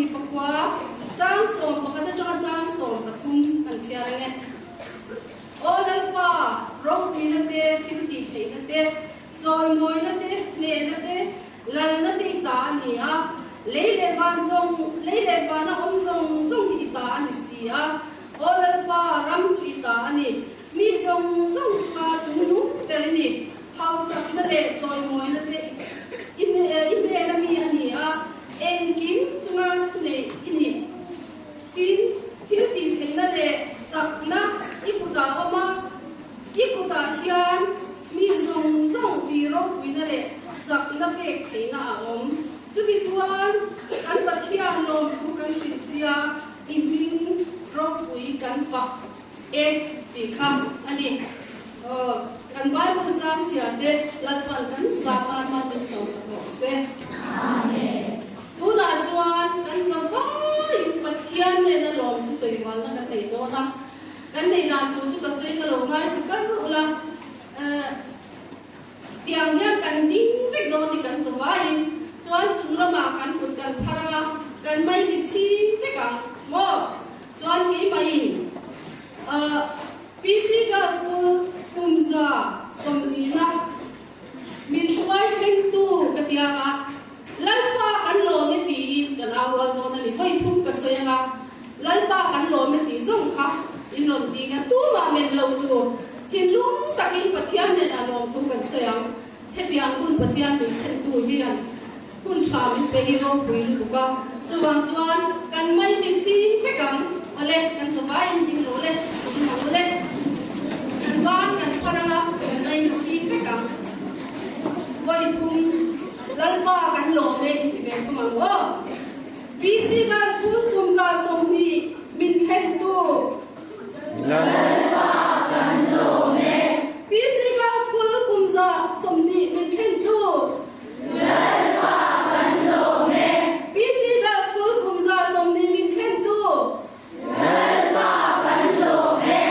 29 chang 11 atanga chang 13 kan chhiar ang e. Aw Lalpa, ropuina te, thiltihtheihna te, chawimawina te, hnehna te, lalna te i ta a ni a, lei leh van zawng, lei leh vana awm zawng zawng hi i ta a ni si a. Aw Lalpa, ram chu i ta a ni, mi zawng zawng chunga chungnung ber i ni. Hausakna leh chawimawina te i hnena mi a ni a, engkim chunga thuneih i ni. Tin, thil tihtheihna leh chakna i kutah a awm a, i kutah hian mi zawng zawng tih ropuina leh chakna pek theihna a awm. Chutichuan, kan Pathian lawmthu kan hrilh chia, i hming ropui kan fak e tih kha a ni. Aw, kan Bible chang chhiar te Lalpan kan zah tan hman min sawmsak rawh se. Amen. Tunah chuan kan za vaiin Pathian nena lawm chu sawi rualna kan nei dawn a, kan nei dan tur chu ka sawi ka lo ngaithla kar rawh la. Eh, tiang hian kan ding vek dawn ni kan za vaiin chuan chung lamah kan kut kan phar ang a, kan mai mi chhing vek ang maw? Chuan keimah-in, eh, PC Girls School kumza sawmhnihna Min hruai thlengtu ka tiang a, Lalpa kan lawm e tiin kan au rual dawn a ni. Vawi thum ka sawi ang a, Lalpa kan lawm e tih zawng kha in rawn ti nga, tumah men lo tur thinlung takin Pathian nen a lawm thu kan sawi ang. Hetiang hun Pathian min thlentu hian hun tha min pe hi ropui lutuk a, chuvang chuan kan mai min chhing vek ang. Awle, kan zavaiin ding rawh le, ding ang ule. Kan ban kan phar ang a, kan mai min chhing vek ang. Vawi thum Lalpa kan lawm e inti ve thum ang aw. BC Girls School kum 120 min thlentu. Lalpa kan lawm e. PC Girls School kum 120 min thlentu. Lalpa kan lawm e. PC Girls School kum 120 min thlentu. Lalpa kan lawm e.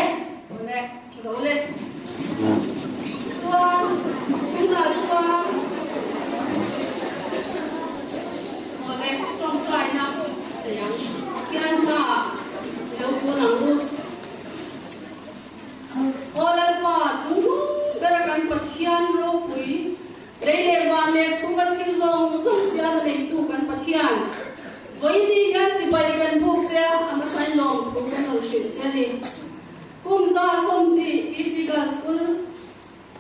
Awle, tha lo le. Chuan, tunah chuan awle, tawngtaina nei ang. Pathian hmaah i lo kun ang u. Aw Lalpa, chungnung bera kan Pathian ropui, Lei leh van leh chhunga thil zawng zawng siam a neitu kan Pathian, vawiin hian chibai kan buk che a, a hmasain lawm thu kan rawn hrilh che a ni. Kum 120 PC Girls School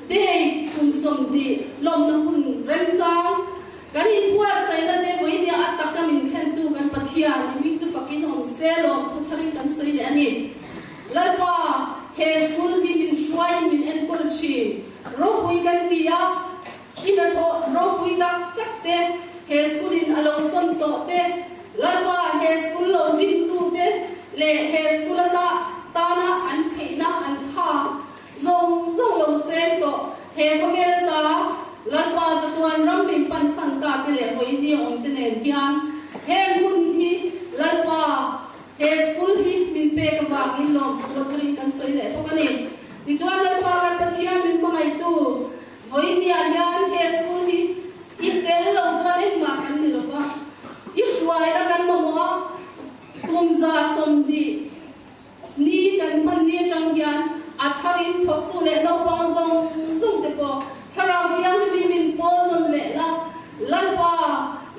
Day kum 20 lawmna hun remchang kan inbuatsaihna te vawiin a taka min thlentu kan Pathian i hming chu fakin awm se lawm thu tharin kan sawi leh a ni. Lalpa, he school hi min hruaiin min enkawl thin. Ropui kan ti a, i hnathawh ropui tak tak te, he school in a lo tawn tawh te, Lalpa he school lo dintu te leh he school ata tana an theihna an tha zawng zawng lo seng tawh he khawvel ta Lalpa chatuan ram min pansan ta te leh vawiin awm te nen hian heng hun hi Lalpa He school hi min pek avangin lawmthu a tharin kan sawi leh bawk a ni. Tichuan Lalpa kan Pathian min hmangaihtu vawinia hian he school hi i tel lo chuan engmah kan ni lo va, i hruaina kan mamawh a, kum 120 ni kan hman ni atang hian a tharin thawktu leh naupang zawng zawng te pawh Thlarau Thianghlimin min pawl nawn leh la, Lalpa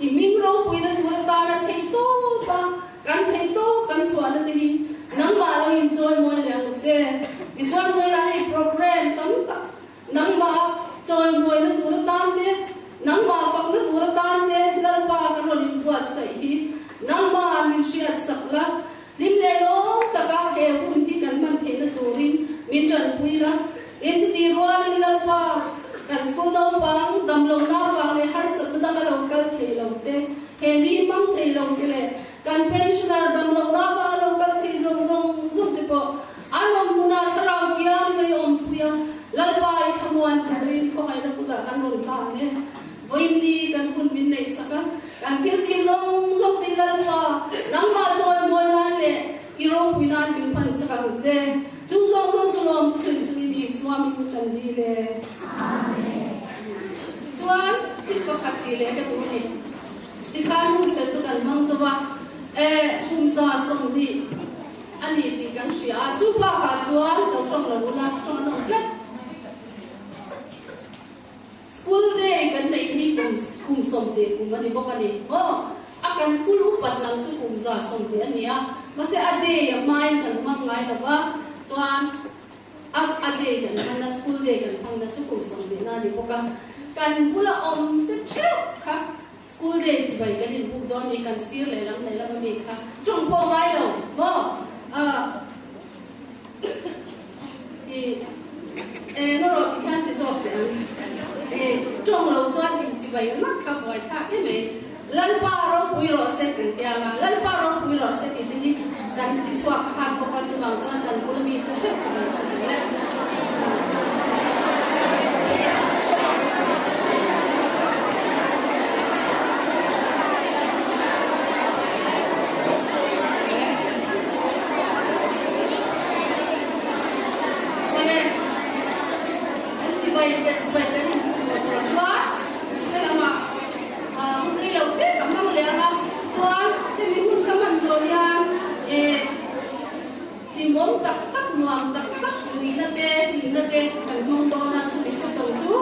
i hming ropuina tur atana theihtawp a Kan theih tawk kan chhuahna te hi nangmah lo in chawi mawi leh ang che. Tichuan vawilah hei program tam tak nangmah chawi mawina tur atan te, nangmah fakna tur atan te Lalpa kan rawn inbuatsaih hi nangmah min hriatsak la, hlim leh lawm taka he hun hi kan hman theihna turin min tanpui la. In chuti rualin Lalpa kan school naupang damlohna avang leh harsatna danga lo kal thei lo te, He ni hmang thei lo te leh kan pensioner dam lohna avanga lo kal thei zawng zawng zawng te pawh an awm hmunah thlarau thianghlim a i awmpui a, Lalpa i thlamuan turin khawngaihna kutah kan rawn hlan e. Vawiin ni kan hun min neihsak a, kan thil tih zawng zawng te hi Lalpa nangmah chawimawi nan leh i ropui nan min hmansak ang che. Chung zawng zawng chu lawm thusawi chungin Isua min kan dil e. Amen. Chuan thil pakhat tih leh ka duh a ni. Tikhan hun ser chu kan hmang zo a. Kum 120 a ni tih kan hria a, chu bakah chuan lo tawng lo ula, tawng an awm tlat. School day kan neih hi kum kum 20 kum a ni bawk a ni maw? A kan school upat lam chu kum 120 a ni a, mahse a day a hmain kan hmang ngai lo va, chuan a a day kan hmanna school day kan hmanna chu kum 20 na a ni bawk a, kan bula awm te theuh kha school day chibai kan inbuk dawn ni, kan sir lehlam lehlam a mi kha tawng pawh ngai lo maw? Ah. I eng erawh ti hian ti zawk teh ang. I tawng lo chuan thing chibai ringawt kha buai thlak em mai. Lalpa ropui rawh se kan ti ang a, Lalpa ropui rawh se tih te hi kan ti chhuak khan bawk a, chuvang chuan kan bula mi kha theuh chibai kan ti hle. Awle, an chibai kan chibai kan inhmuh zawh tawh chuan helamah hun rei lo te ka hmang leh ang a, chuan hemi hun ka hman zawh hian eh hlimawm tak tak nuam tak tak nuihna te hlimna te kan hmang dawn a, chumi session chu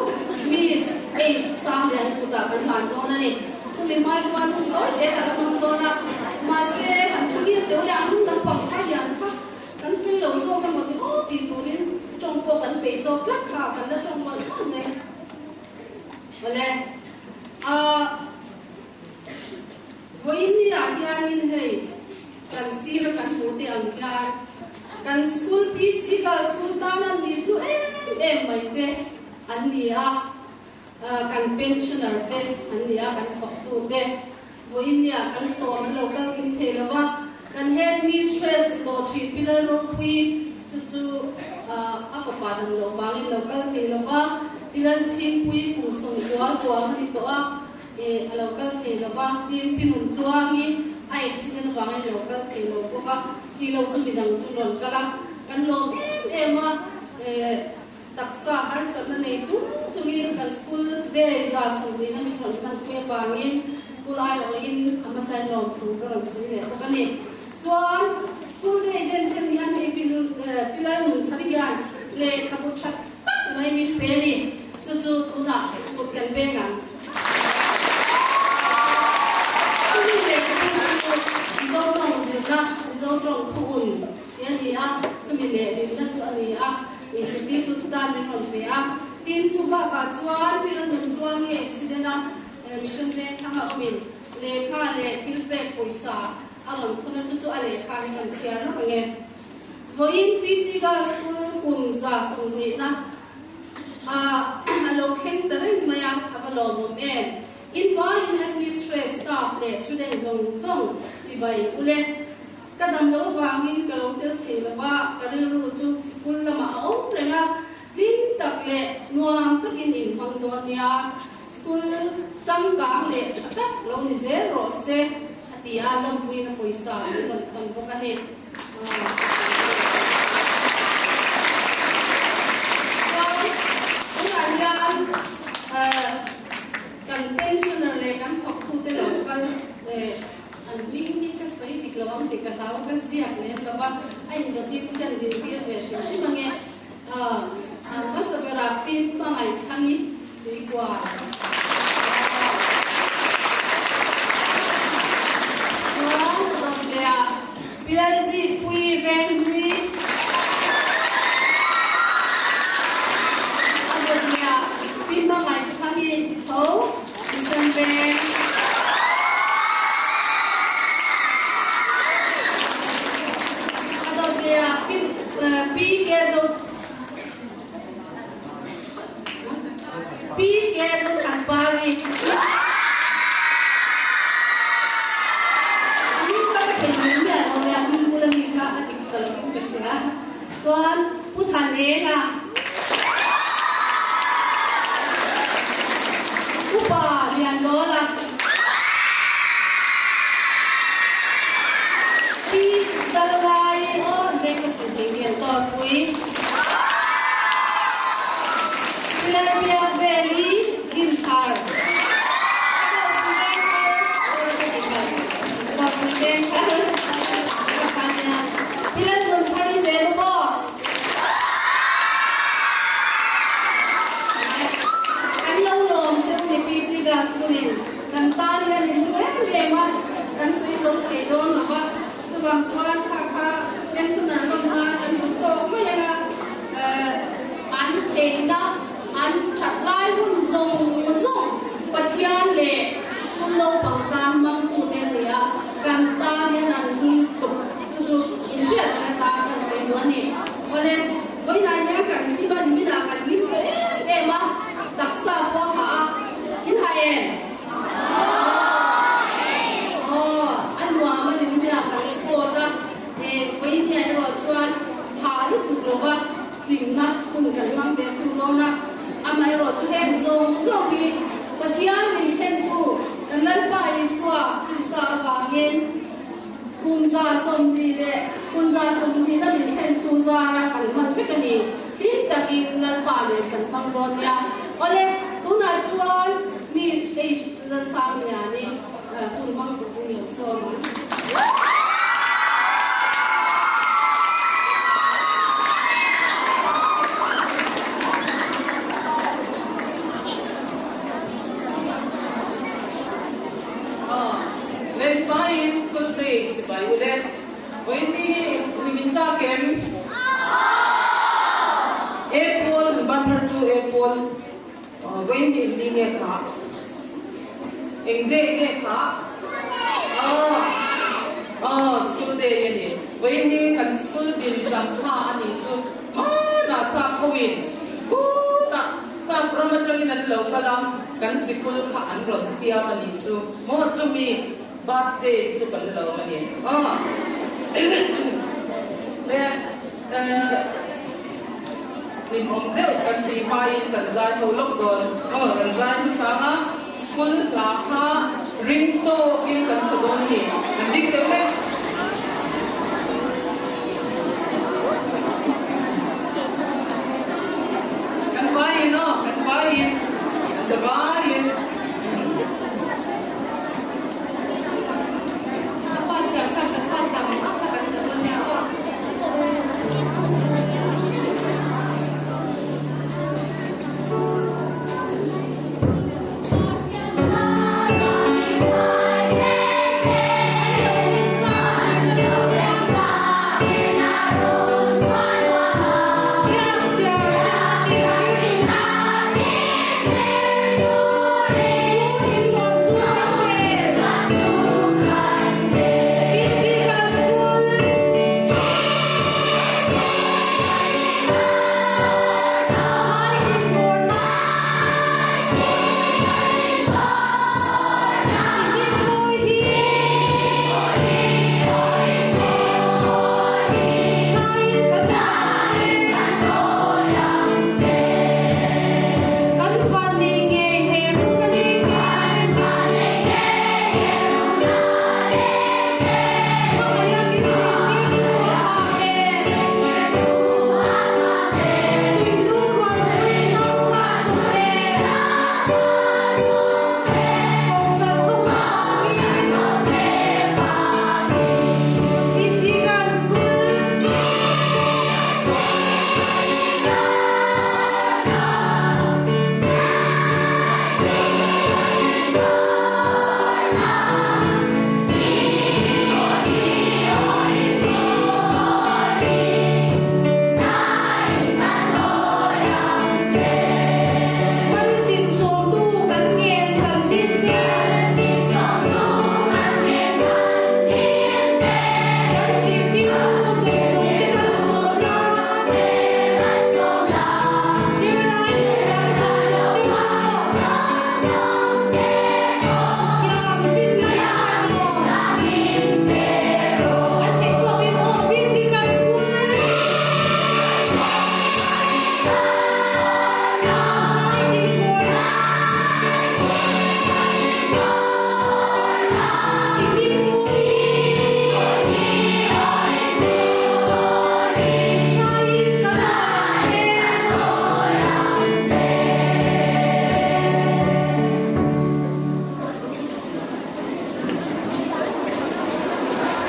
Miss H Sanglian kutah kan hlan dawn a ni. Chumi hmai chuan hun tawi te ka la hmang dawn a, mahse han thu ngil teuh leh ang naupang kha hian kha kan fel lo zawk emaw ni aw tih turin tawng pawh kan peih zawk tlat kha kan la tawng mawlh mawlh mai. Awle, ah vawiin ni ah hianin hei kan sir a kan hmuh te ang hian kan school PC Girls School tana mi hlu em em mai te an ni a. Kan pensioner te an ni a, kan thawktu te vawiin nia kan sawm an lo kal kim thei lo va, kan head mistress ni tawh thin Pi Lalropui chu chu a fapa dam loh vangin lo kal thei lo va, Pi Lalchhingpui kum 90 chuang a ni tawh a, a lo kal thei lo va, tin Pi Nuntluangi a accident vangin lo kal thei lo bawk a, tih lo chu midang chu rawn kal a, kan lawm em em a. Taksa harsatna nei chung chungin kan school day 120 na min rawn hmanpui avangin school aiawhin a hmasa in lawmthu ka rawn sawi leh bawk a ni. Chuan school day den chen hian hei Pilal Nunthar hian lehkhabu tha tak mai min pe a ni. Chu chu tunah kut kan veng ang. Chumi lehkhabu chu Mizo tawng zirna, Mizo tawng thu un tih a ni a, chumi lehlinna chu a ni a. Zirtirtu chu tan min rawn pe a, tin chu bakah chuan Pilal Nuntuang hi accident a Mission Veng thlanga awmin lehkha leh thil pek pawisa a rawn thun a, chu chu a lehkha hi kan chhiar lawk ang e. Vawiin PC Girls School kum 120 na a a lo thleng ta reng mai a, a va lawmawm em. In vaiin Headmistress, staff leh student zawng zawng chibai ule. Ka dam loh vangin ka lo tel thei lo va, ka rilru chu sikul lamah a awm reng a, hlim tak leh nuam takin inhmang dawn nia, school changkang leh tha tak lo ni zel rawh se, a ti a, lawmpuiin a pawisa min rawn thawn bawk a ni. Chuan tunah hian kan pensioner leh kan thawktute lo kal leh An hming hi ka sawi dik lo ang tih ka hlau, ka ziak lem lo va, a indawti chu ka din tir ve hrim hrim ange. Aaa, hmasa berah pin hmangaih thlangi tuikual. Chuan ka dawt leh a, Pilalzi pui venghlui. A dawt leh a, pin hmangaih thlangi tho. Mission Veng. A dawt leh ah Pi K Zo Pi K Zothanpari. A hming kha ka thei mai miah lo nia, a hming bula mi kha a dik ta lovin ka hria. Chuan Pu Thanenga. Upa Lianlawla. Pi Chalngai aw an veng ka sawi thei hmel tawrpui. Pu Lalbiakveli Dinthar. Tawrpui veng thar aw ka ti palh. Tawrpui veng thar. Chuvang chuan kha kha pensioner hmang nan kan duh tawk mai ang a, an theihna, an that lai hun zawng zawng Pathian leh school naupang tan hmangtute a ni a, kan tan hian an hming tuk chu chu inhriat reng atan kan sawi duh a ni. Awle, vawiinah hian kan hlim a, niminah kan hlim tawh em em a, taksa pawh a hah a, in hah em? Aw, a nuam a ni niminah kan sport a, vawiinah erawh chuan hah lutuk lova hlimna hun kan hmang ve thung dawn a, amaherawhchu heng zawng zawng hi Pathian min thlentu kan Lalpa Isua Krista avangin Kum 120 leh kum 120 a min thlentu zara kan hman vek a ni. Hlim takin Lalpa nen kan hmang dawn nia. Awle, tunah chuan Miss H Lalsangliani hun hmang turin lo sawm ang. Lenpain school day sipai u le. Vawiin hi ni min chak em? Apple banner chu apple vawiin hi eng ni nge kha? Eng day nge kha? Aw school day a ni. Vawiin hi kan school din chang kha a nih chu. Hmanah sap hoin kutah sap ram atangin an lo kal a, kan sikul kha an rawn siam a nih chu maw chumi birthday chu kan lawm a ni. Aw le eh hlimawm deuh kan tih hmain kan zai ho lawk dawn. Aw kan zai hmasa a, school hla kha ring tawkin kan sa dawn a ni. Kan ding deuh le. Kan vaiin aw, kan vaiin, kan za vaiin. A pa thiam kha kan pa thiam ang ang kha kan sa dawn nia aw.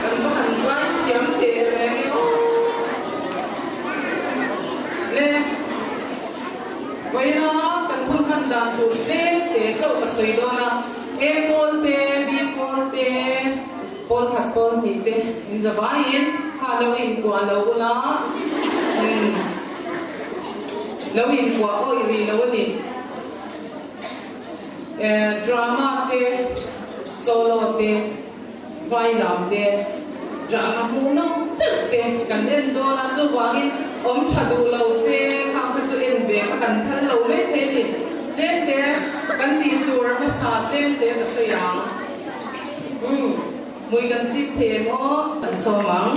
Kan va han zai thiam teh reng e aw. Le, vawiina kan hun hman dan tur tlem te chauh ka sawi dawn a, A pawl te, B pawl te, pawl. Pawl khat pawl hnih te in za vaiin kha lo inkuah lo ula, umm lo inkuah awih rih lo a ni. Drama te, solo te, vai lam te, drama hmuhnawm deuh te kan en dawn a, chuvangin awm tha duh lo te khang kha chu en ve kha kan phal lo mai thei a ni. Tlem te kan tih tur hmasa tlem te ka sawi ang. Umm, hmui kan chip thei em aw? Kan sawm ang.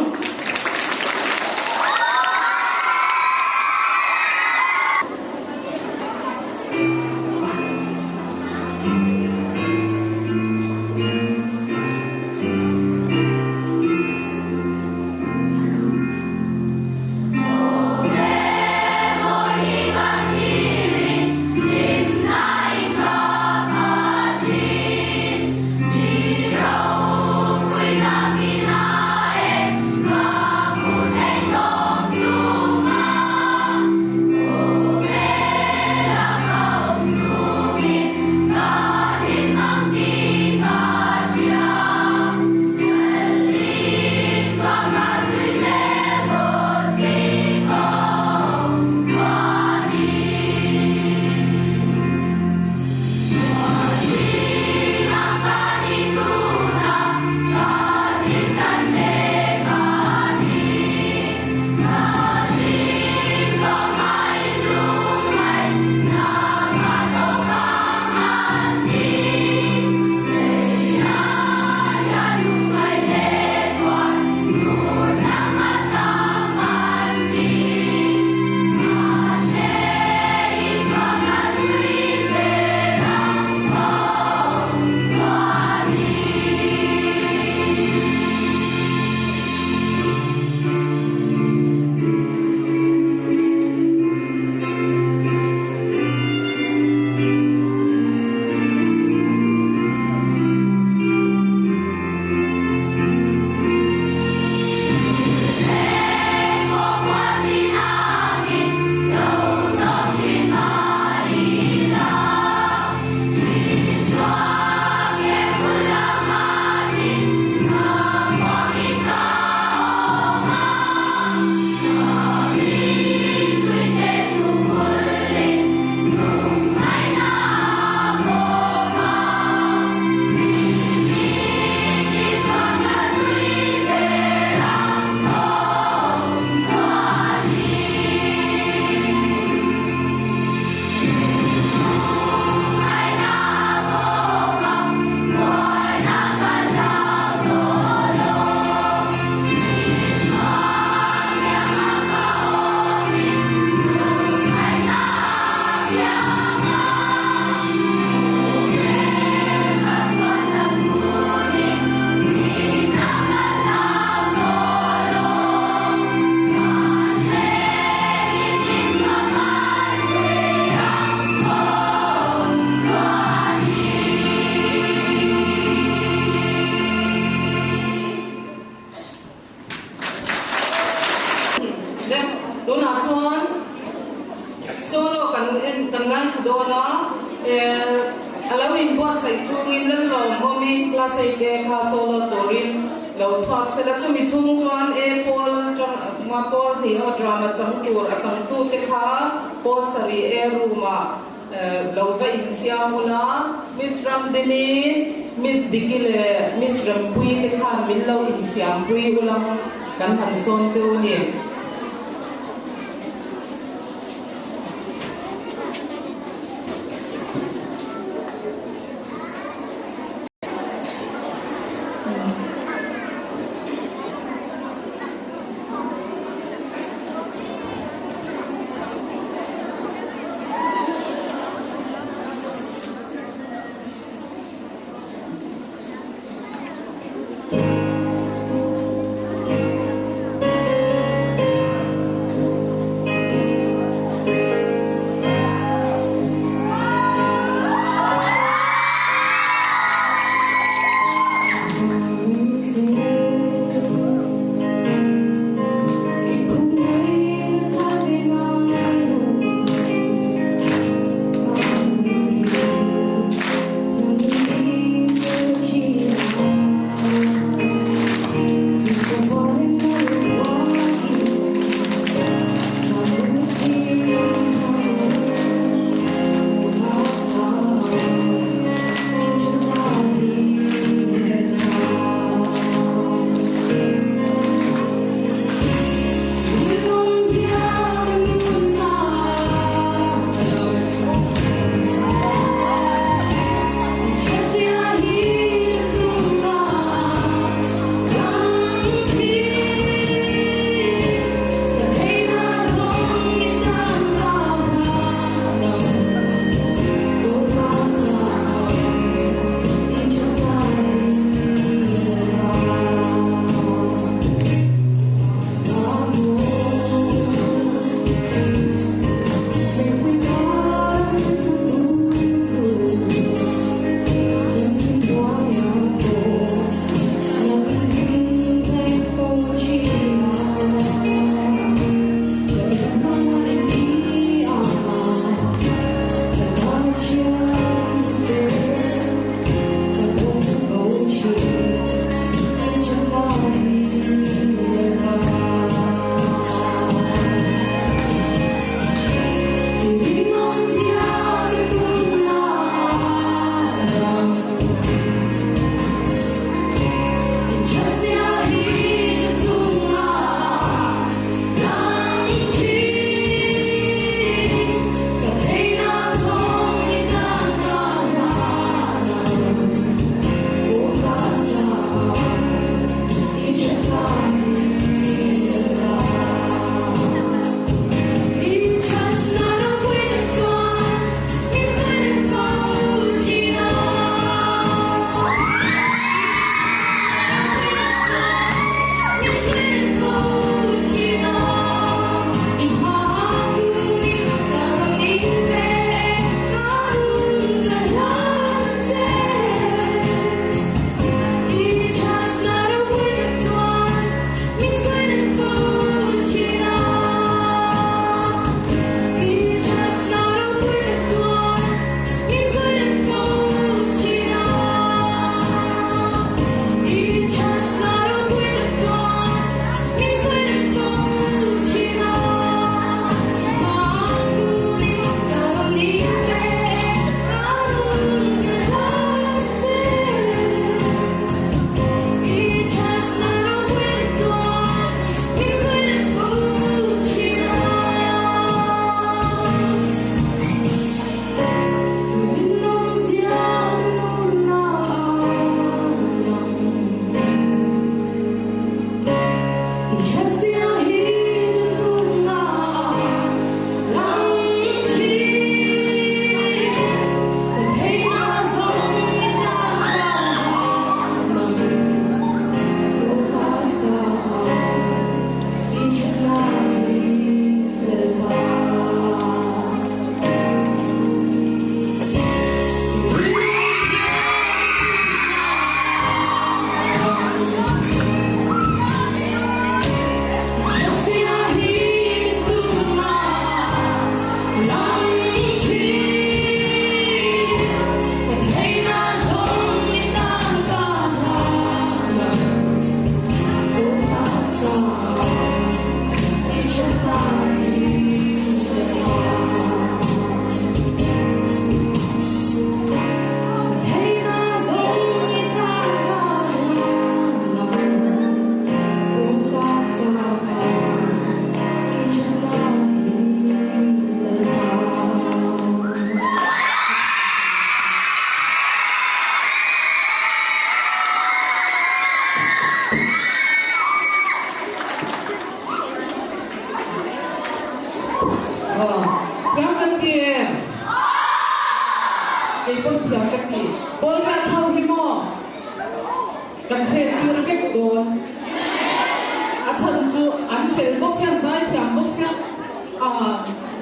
Le, tunah chuan solo kan en kan ngaithla dawn a, eh a lo inbuatsaih chhungin Lalawmawmi class eight te kha solo turin lo chhuak sela, chumi chhung chuan e pawl tanga pawl hnih aw drama chang tur a changtute kha pawl sarih e room ah Lo va insiam ula, Miss Ramdini, Miss Diki leh Miss Rempuii te khan min lo insiampui ula kan han sawn che u ni. Kan fail tir vek dawn. A chhan chu an fel bawk sia, an zaithiam bawk sia, ah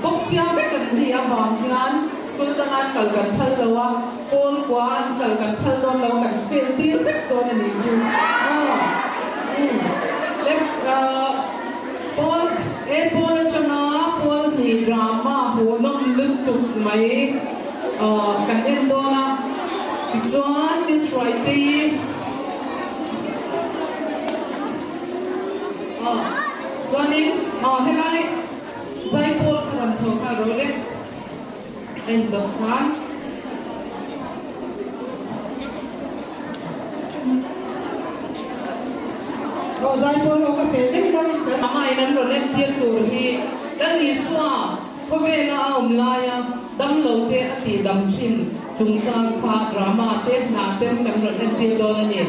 bawk sia vek an nih avang hian school danga an kal kan phal lo a, pawl kua an kal kan phal dawn lo a, kan fail tir vek dawn a nih chu. Aw umm leh ah pawl e pawl atanga pawl hnih drama hmuhnawm lutuk mai ah kan en dawn a, tichuan Miss Hruaitei, Aw chuanin aw helai zaipawl kha rawn chho nghal rawh le a indawh khan. Aw zaipawl aw ka fel deuh deuh in kan. Amah in an rawn entir tur hi Lal Isua khawvela a awm laia damlo te a tihdam thin chungchang kha drama te hna ten kan rawn entir dawn a ni.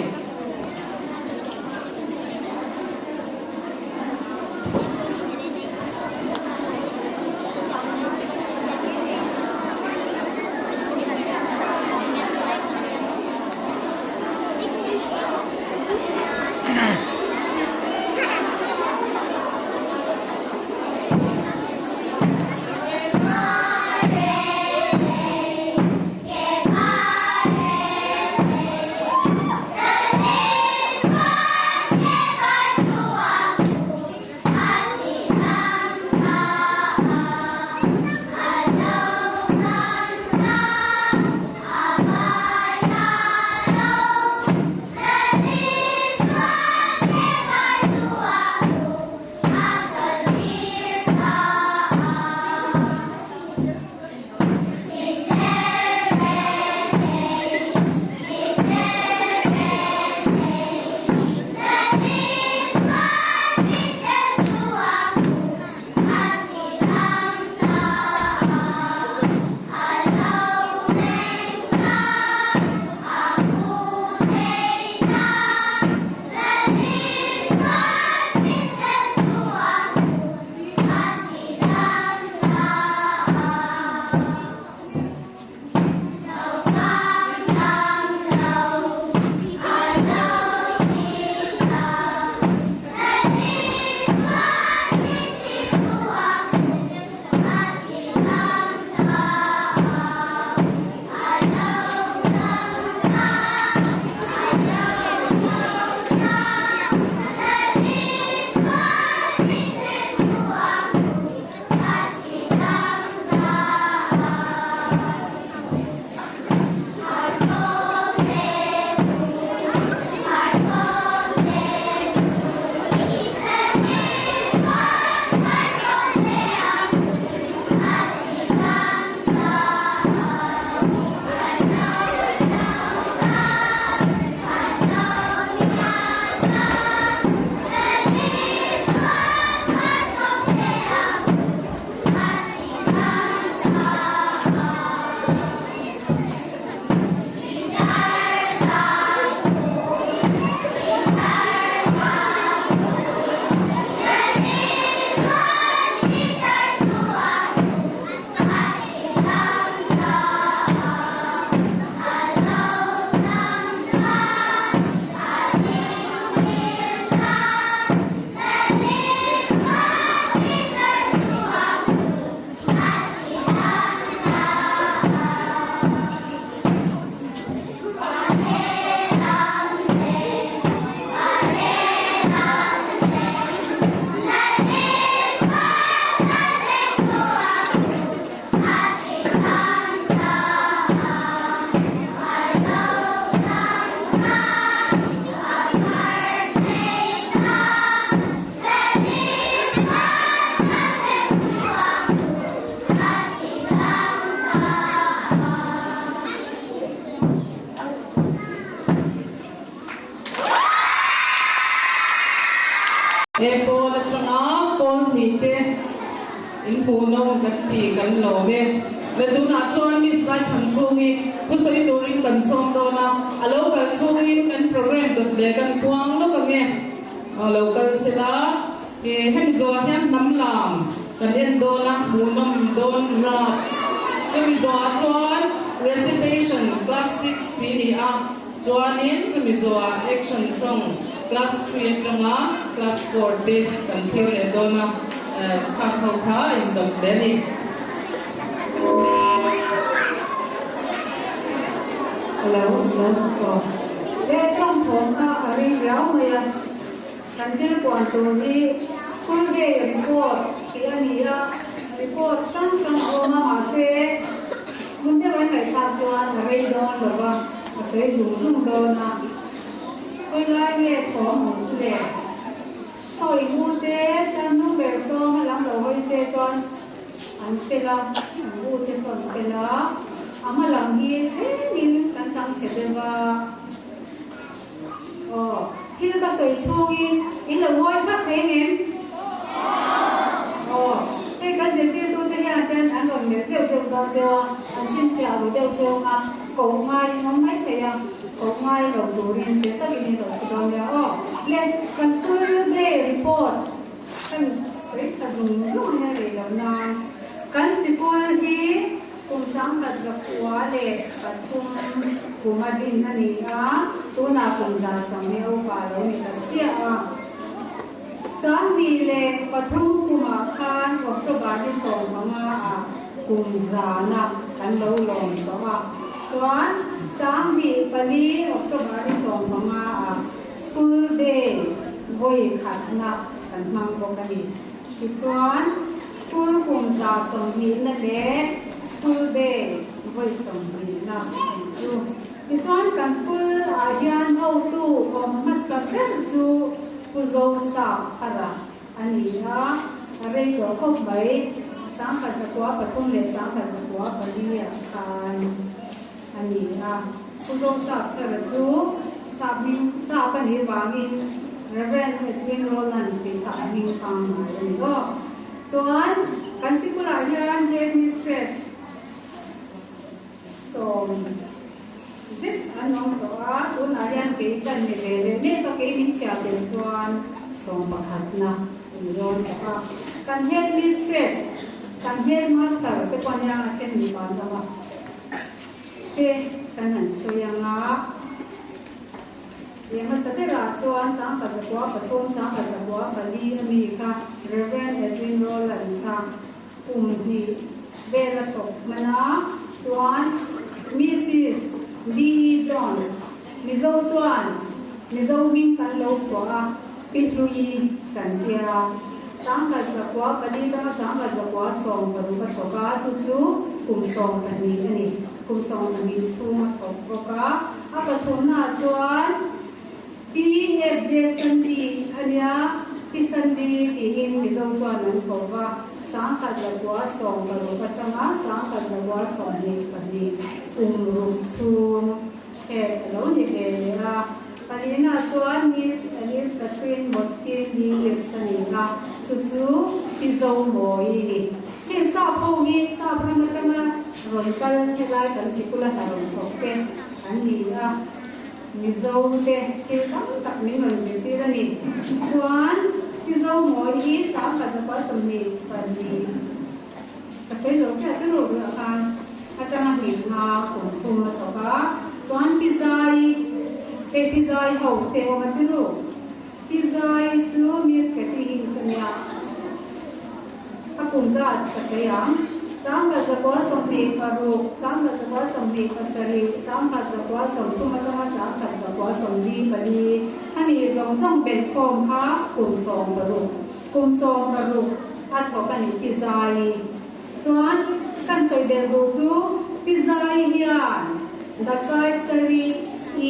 He pawl atanga pawl hnih te in hmuhnawm kan ti kan lawm e. Le tunah chuan Miss Zaithang chhungi thusawi turin kan sawm dawn a, a lo kal chhungin kan program dawt leh kan puang lawk ange. A lo kal sela hemi zawhah hian hnam lam kan en dawn a, hmuhnawm dawn rap. Chumi zawhah chuan recitation class 6 tih ni a. Chuanin chumi zawhah action song class three atanga class four te kan thlir leh dawn a, khang ho kha a indawt hle a ni. Hello, hello, aw. He tawng thawm kha a ring riau mai a. Kan thil puan tur hi School Day Report tih a ni a, report hrang hrang a awm a, mahse hmun deuh an ngaihthlak chuan a rei dawn lo va, a sawi zung zung dawn a. Khawi lai nge thawm awm chu le? Sawi ngu te chuan hnung ber sawm a lam lo hawi se chuan an fel a, an u te sawn an fel a, a hma lam hi tlemin kan chang chhe deuh a. Aw, thil ka sawi chhungin in lo ngawi thak thei ang em? Aw, hei kan zirtirtute hian ten an rawn melh zeuh zeuh dawn cheu a, an chhinchhiah ru deuh chawng a, koh ngai in awm mai thei a, koh ngai lo turin fel takin in rawn hre dawn nia aw. Le, kan school day report kan sawi tha zung zung ania rei lo nan kan sikul hi Kum 1903 kum a din a ni a, tunah kum 120 upa lo ni ta chiah a. 2003 kumah khan October ni 15 ah kum zana kan lo lawm tawh a, chuan 2004 October ni 15 ah School Day vawi khatna kan hmang bawk a ni. Tichuan, School kum 120na leh School Day vawi 20na tih chu. Tichuan kan school ah hian hotu awm hmasa ber chu Pu Zosap Thara a ni a, a rei tawh khawp mai, 1903 leh 1904 ah khan a ni a. Pu Zosap Thara chu sap hming sap a nih vangin Rev. Edwin Rowlands tih kha a hming pangngai a ni aw. Chuan kan sikulah hian head mistress sawm zet an awm tawh a, tunah hian kei kan ni ve leh mek a, kei min chhiah tel chuan sawm pakhatna a ni dawn tawh a. Kan head mistress, kan head master te pawh nia a then ni pan lo a te kan han sawi ang a. Leh hmasa berah chuan 1903, 1904 a mi kha Rev. Edwin Rowlands kha kum hnih vel a thawk hman a, chuan Mrs. B. E. Jones, Mizo chuan Mizo hming kan lo phuah a, Pi Hlui kan tia. 1904 tanga 1916 a thawk a, chu chu kum 12 a ni. Kum 12 chhung a thawk bawk a. A pathumnaah chuan Pi FJ Sandy a nia, Pi Sandy tiin Mizo chuan an ko va, 1916 atanga 1922 kum ruk chhung head a lo ni ve leh a. Palinaah chuan Miss Alice Catherine Moskin Lewis a ni a, chu chu Pi Zomawi ni. Heng sap ho hi sap ram atanga rawn kal helai kan sikul a hna rawn thawk te an ni a, Mizo te thil tam tak min rawn zirtir a ni. Chuan Mizo mawi hi 1922 ka sawi lo chiah te ru ru ah khan atanga hlimna kum thum a thawk a, chuan Pi Zai hei Pi Zai house te awm a ti ru. Pi Zai chu Miss Kathy Hughes a nia. A kum zat ka sawi ang. 1926, 1927, 1930 atanga 1974, a nih zawng zawng belhkhawm kha kum 16, kum 16 a thawk a ni Pi Zai. Chuan kan sawi belh duh chu Pi Zai hian The Kaisari E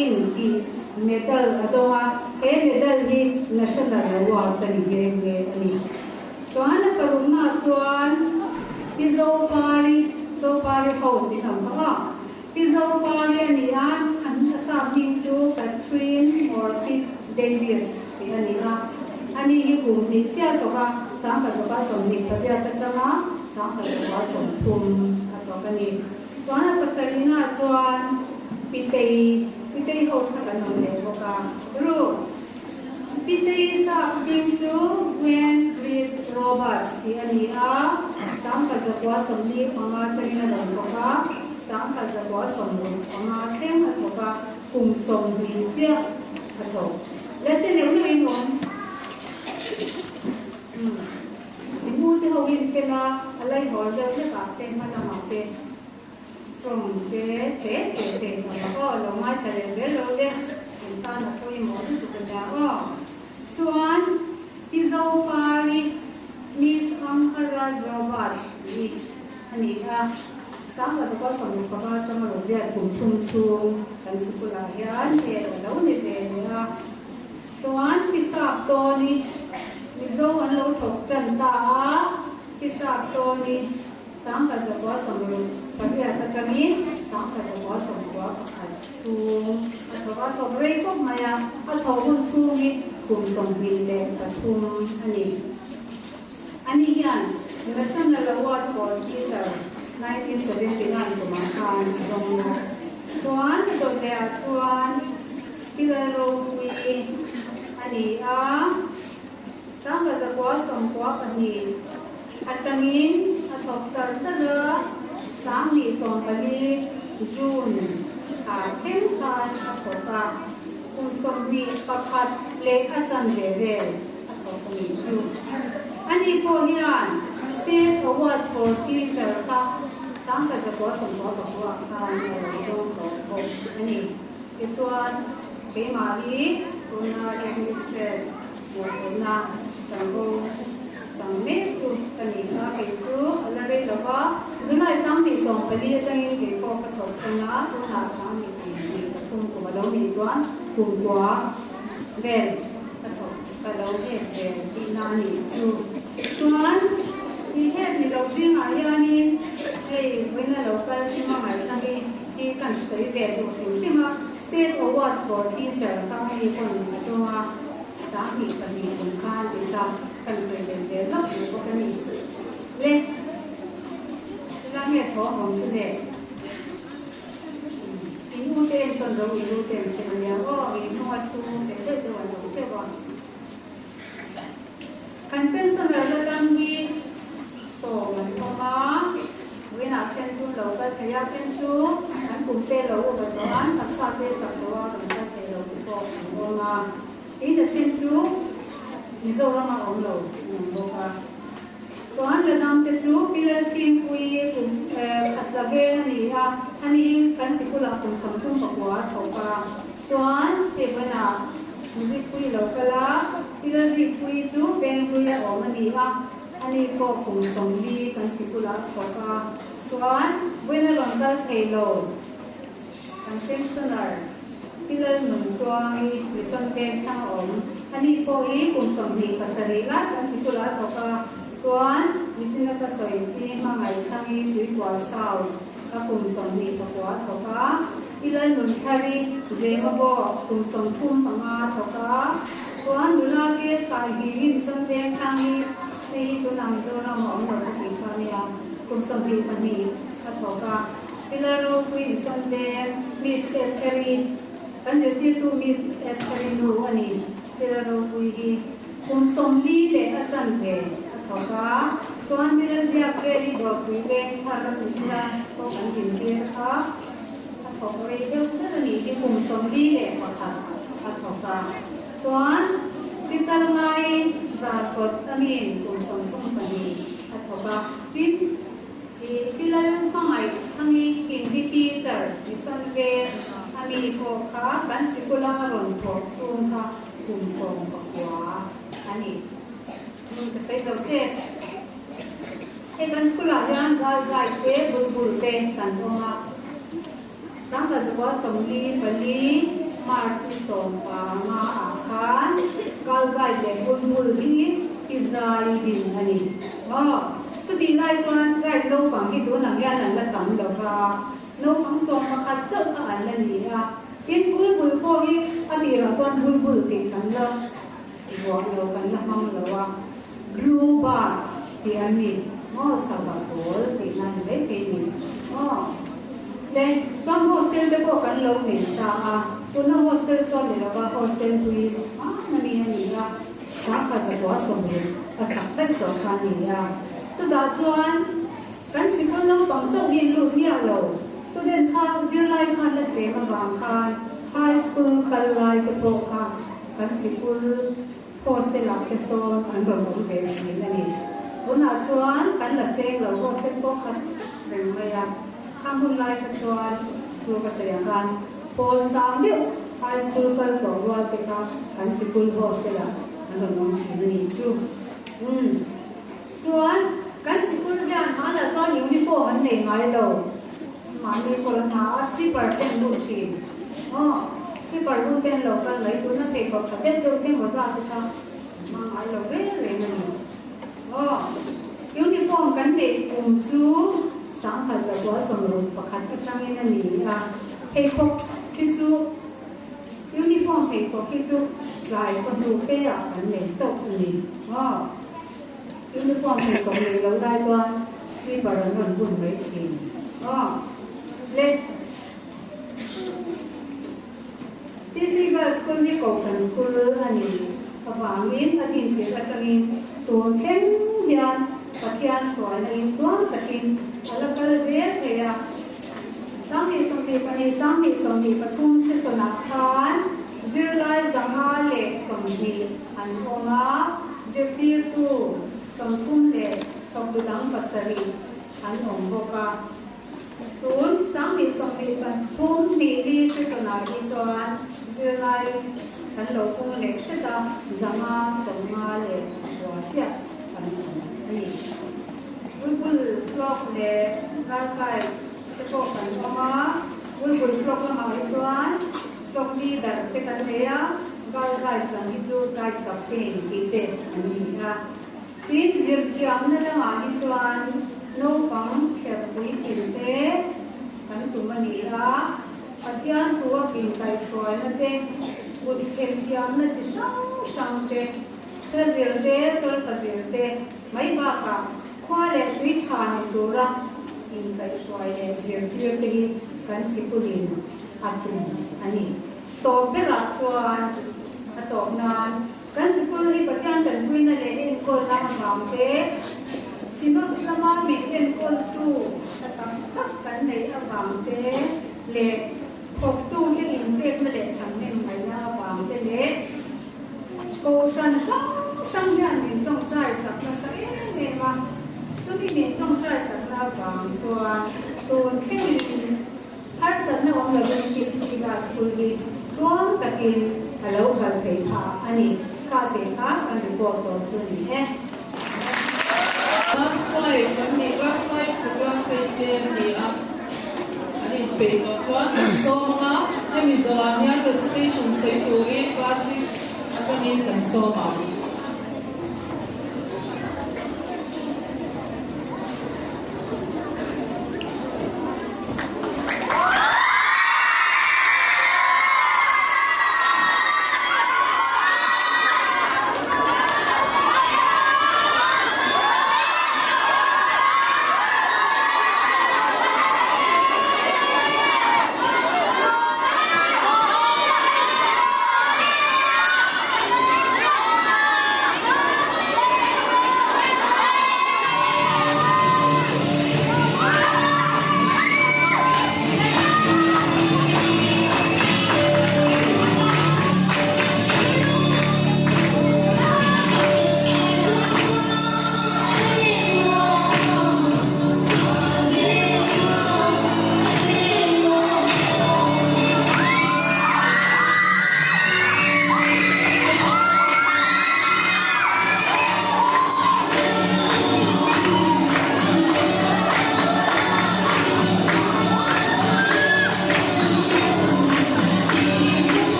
In tih medal a dawng a, he medal hi National Award a ni nghe nghe a ni. Chuan a paruknaah chuan Pi Zopari, Zopari House in ang kha a, Pi Zopari a ni a, an a sap hming chu Catherine Morfit Davies tih a ni a, ani hi kum hnih chiah tawk a, 1928 atanga 1930 a tawk a ni. Chuan a pasarihnaah chuan Pitei, Pitei House kha kan awm leh bawk a, ru. Pitei sap hming chu Gwen Rhys Roberts tih a ni a, 1945 tangin a rawn thawk a, 1965 thleng a thawk a. kum 20 chiah a thawk. La che neuh neuh in awm. Umm. I mu te ho in fel a, a laihawl deuh hlek ah te hma lamah te tawng te che che te in awm a aw, lo ngaithla leh zel lo le, in tan a pawimawh lutuk a nia aw. Chuan Pi Zopari Miss Angharad Roberts tih a ni a, 1965 atanga rawn biak kum thum chhung kan sikulah hian he a lo ni ve leh a. Chuan Pi Sap Tawni Mizo an lo thawk tan ta a, Pi Sap Tawni 1968 atangin 1991 chhung a thawk a, thawk rei khawp mai a, a thawh hun chhung hi kum 23 a ni. Ani hian National Award for Teacher 1979 kumah khan a dawng bawk. Chuan dawteh ah chuan Pillar ropui a ni a, 1992 atangin a thawk char char a, 2014 June ah thleng khan a thawk a, kum 21 leh a chanve vel a thawk a nih chu. Ani pawh hian State Award for Teacher kha 1999 khan a lo dawng tawh bawk a ni. Tichuan, keimah hi tuna Headmistress mawhphurhna chanvo chang mek chu ka ni a, kei chu a la rei lo va, July 2014 atangin kei pawh ka thawk ṭan a, tunah 2023 kum a lo nih chuan kum kua vel ka thawk ka lo het ve tihna a nih chu. Chuan, i het ni lo zingah hianin hei vawiina lo kal hlim a ngaihsang i hi kan sawi ve duh hrim hrim a, State Award for Teacher kha hei pawn a tum a, 22 kum khan ti ta kan sawi ve ve zauh duh bawk a ni. Le, ila nge thaw awm chu le? In u te en chuan ro in u te an hre ania aw, in hnunga thu fel deuh deuh an awm teuh a. Kan pensioner la dam hi sawm an awm a, vawiinah then chu an lo kal thei a, then chu an kum te lo upa tawh a, an taksa te chak lo a rawn kal thei lo te pawh an awm a, tin a then chu Mizoram a awm lo an awm bawk a. Chuan la dam te chu Pi Lalchhingpuii kum khat la veng a ni a, ani kan sikulah kum 39 a thawk a, chuan hei vawiinah Zikpuii lo kal a, Pi Lalzikpuii chu Venghlui a awm a ni a, ani pawh kum 40 kan sikulah a thawk a, chuan vawiina rawn kal thei lo kan pensioner Pi Lalnuntluangi Mission Veng thlang a awm, ani pawh hi kum 27 lai kan sikulah a thawk a, chuan Nichina ka sawi pi hmangaih thangi Tuikua South a kum 29 a thawk a, Pi Lalnunthari Zema pawh kum 35 a thawk a, chuan nula ke Sai Hiri Mission Veng thlangi hei hi tunah Mizoram a awm lo ka tih kha ania, kum 22 a thawk a. Pilar ropui Mission Veng Miss Estheri, kan zirtirtu Miss Estheri nu a ni. Pilar ropui hi kum 40 leh a chanve a thawk a, chuan Pilar biak vel hi Dawrpui Veng thar a hnihna pawh kan dintir kha a thawk rei deuh ber a nih hi, kum 41 a thawk a, chuan Pichal ngai Zarkawt a nin kum 34 a thawk a, tin, I Pi Lalhmangaih Thangi Hindi teacher Mission Veng a mi pawh kha kan sikula a rawn thawh chhung kha kum 19 a ni. Hmun ka sawi zo che. Hei kan school ah hian girl guide te bulbul te kan awm a. 1944 March ni 15 ah khan girl guide leh bulbul hi i zai din a ni. Aw, chutih lai chuan guide naupang hi tunah hian an la tam lo va, naupang 11 chauh kha an la ni a. Tin, bulbul pawh hi a tirah chuan bulbul tih kan la vuah lo, kan la hmang lo a. Blue bar tih an ni maw sava pawl tih na ni mai thei ni maw le chuan hostel te pawh kan lo nei ta a tuna hostel sawn ni lova hostel hlui hman a mi a ni a 1960 a sak vek tawh kha a ni a chutah chuan kan sikul naupang chauh hi an lut miah lo student kha zirlai khan la tlem avang khan. High School kal lai te pawh kha kan sikul hostel ah te sawn an rawn awm ve thin a ni. Tunah chuan kan la seng lo hostel pawh khat reng mai a, a hun lai kha chuan chu ka sawi ang khan pawl sang deuh High School kal tawh rual te kha kan sikul hostel ah an rawn awm thin a ni chu. Umm. Chuan kan sikul hian hmanah chuan uniform an nei ngai lo. Mahni kawr a hna a, slipper te an bun thin. Aw, slipper bun te an lo kal mai. Tuna pheikhawk tha deuh deuh te mawza te kha an hmang ngai lo reng reng a ni. Aw, uniform kan neih kum chu 1961 atangin a ni a, pheikhawk khi chu uniform pheikhawk khi chu tlai khawhnu fe ah kan nei chauh a ni. Aw. Uniform pheikhawk nei lo lai chuan slipper an rawn bun mai thin. Aw le. TC Girls School hi Kohhran School a ni avangin a dintir atangin tun thleng hian Pathian hruaina in tuam takin a la kal zel thei a. 2022, 2023 season-ah khan zirlai 120 an awm a, zirtirtu 30 leh thawktu dang pasarih an awm bawk a. Tun 2023 hnih li season-ah hi chuan zirlai kan lo pung leh hret a, 559 chiah kan awm a ni. Bulbul flock leh Ralkai te pawh kan awm a, Bulbul flock lamah hi chuan flock leader te kan nei a, Ralkai lam hi chu guide captain tih te an ni a. Tin, zirthiamna lamah hi chuan naupang chherpui thil te kan tum a ni a, Pathian thu a inkaihhruaina te, kut themthiamna chi hrang hrang te, Hla zir te, solfa zir te mai bakah khua leh tui tha ni tura inkaihhruai leh zirtir te hi kan sikulin a tum a ni. Tawp berah chuan a tawp nan kan sikul hi Pathian tanpuina leh enkawlna avang te, Synod lama min enkawltu tha tak tak kan neih avang te leh thawktu te inpekna leh thahnem ngaihna avang te leh Kohhran hrang hrang hian min tawngtai sak nasa em em a, chumi min tawngtai sakna avang chuan tun thlengin harsatna awm lovin PC Glass School hi tluang takin a lo kal thei phah a ni. Kha teh kha kan report tawh chu a ni e. Class 5 kan nih, Class 5 to Class 8 te an ni a, an inpeih tawh chuan kan sawm ang a, hemi zawhah hian recitation sawi turin Class 6 atangin kan sawm ang.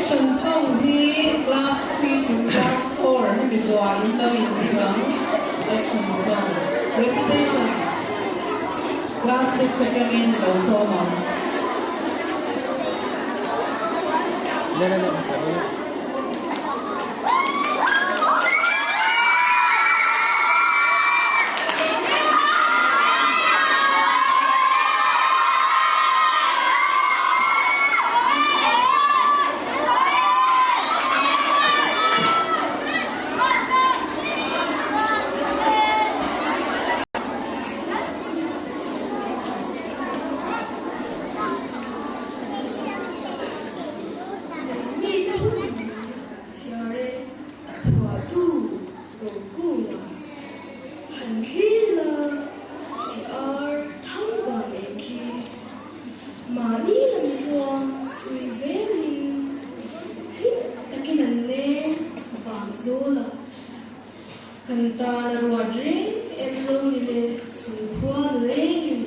Action song hi class 3 to class 4 hemi zuah in lo in ring ang. Action song. Recitation class 6 atangin lo sawm ang. Mi te hun chhiar e, phuahtu Rokunga han thlir la, si ar thang van eng khi mahni lam tluang chhui zelin hlim takin an leng vang zawl a, kan tan a ruat reng em lo ni le chung khua nu lengin.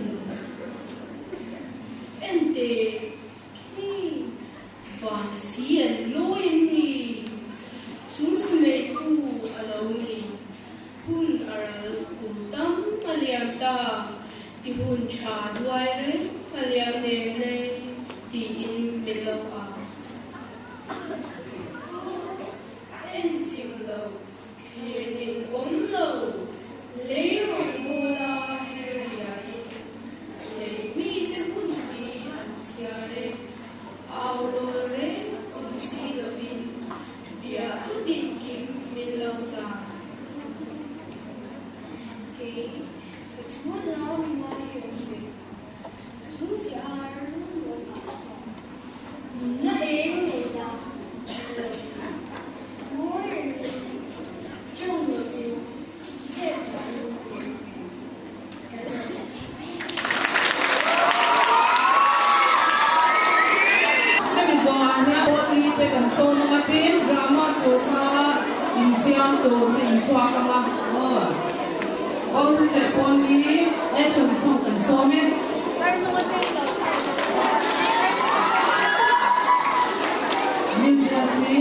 Enteh khi van si an lawi em ni? Chung simei khu a lo ni. Hun a ral kum tam a liam ta, i hun tha duai reng a liam nem le tiin min lo au. En chim lo, thlir nin awm lo, lei rawngbawla her riain lei mite hun hi an chhiar e, au rawl reng awm si lovin bia thutin kim min lo chang. Kei ka thu lau ngai awm ve, chu si ar lung ah chuan nunna eng nei la lo ngawi rengin tawng lovin chet dan ropui kan rawn la em em. Hemi zawhah hian Holi te kan sawm ang a, tin drama tur kha insiam tur a inchhuak ang a, aw Holi leh Holi action song kan sawm e. Miss Rasi,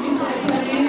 Miss Etheli.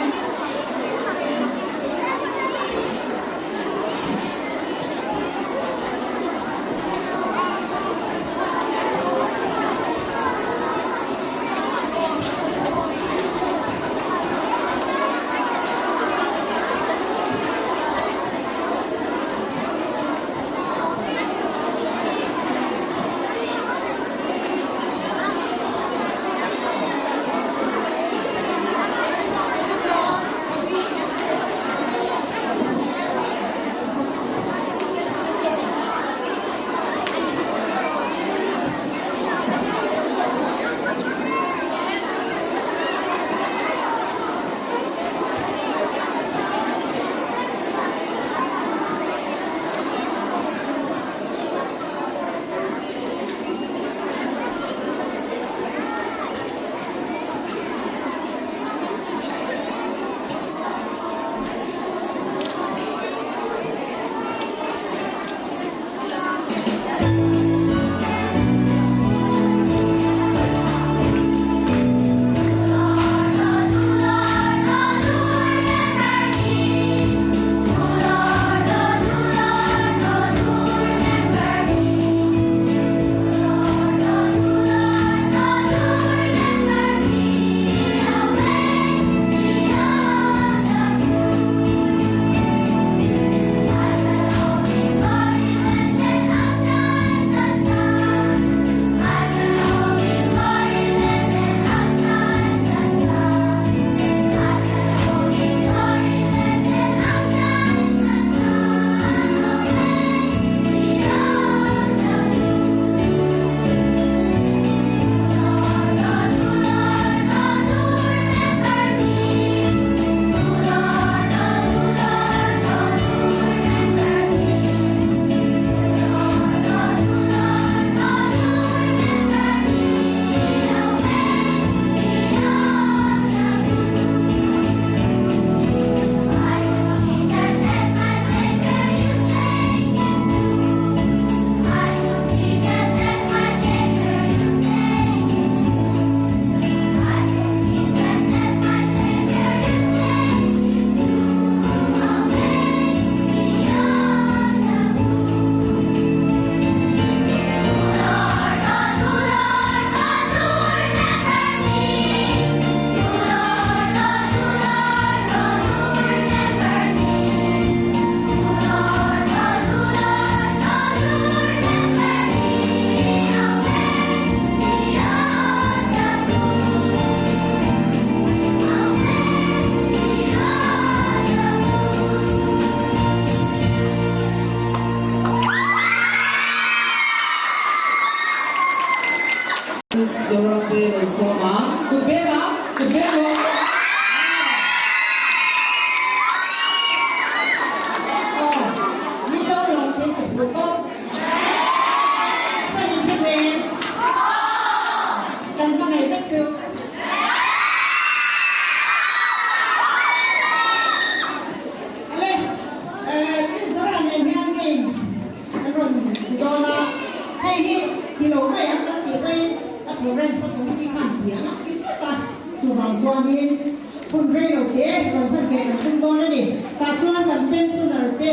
turin hun rei lo te rawn hman ve kan tum dawn a ni. Tah chuan kan pensioner te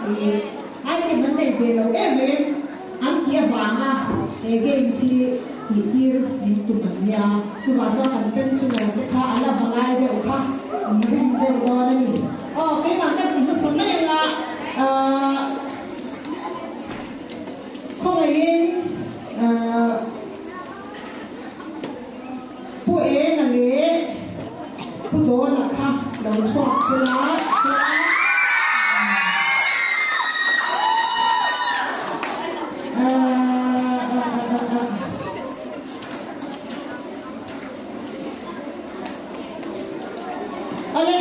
ih item an nei ve lo em em an tih avanga he games hi tih tir min tum an nia. Chuvang chuan kan pensioner te kha a la va lai deuh kha an rim deuh dawn a ni. Aw keimah kan ti hmasa mai anga ahh khawngaihin ahh Pu Enga leh Pu Dawla kha lo chhuak sela chuan Awle,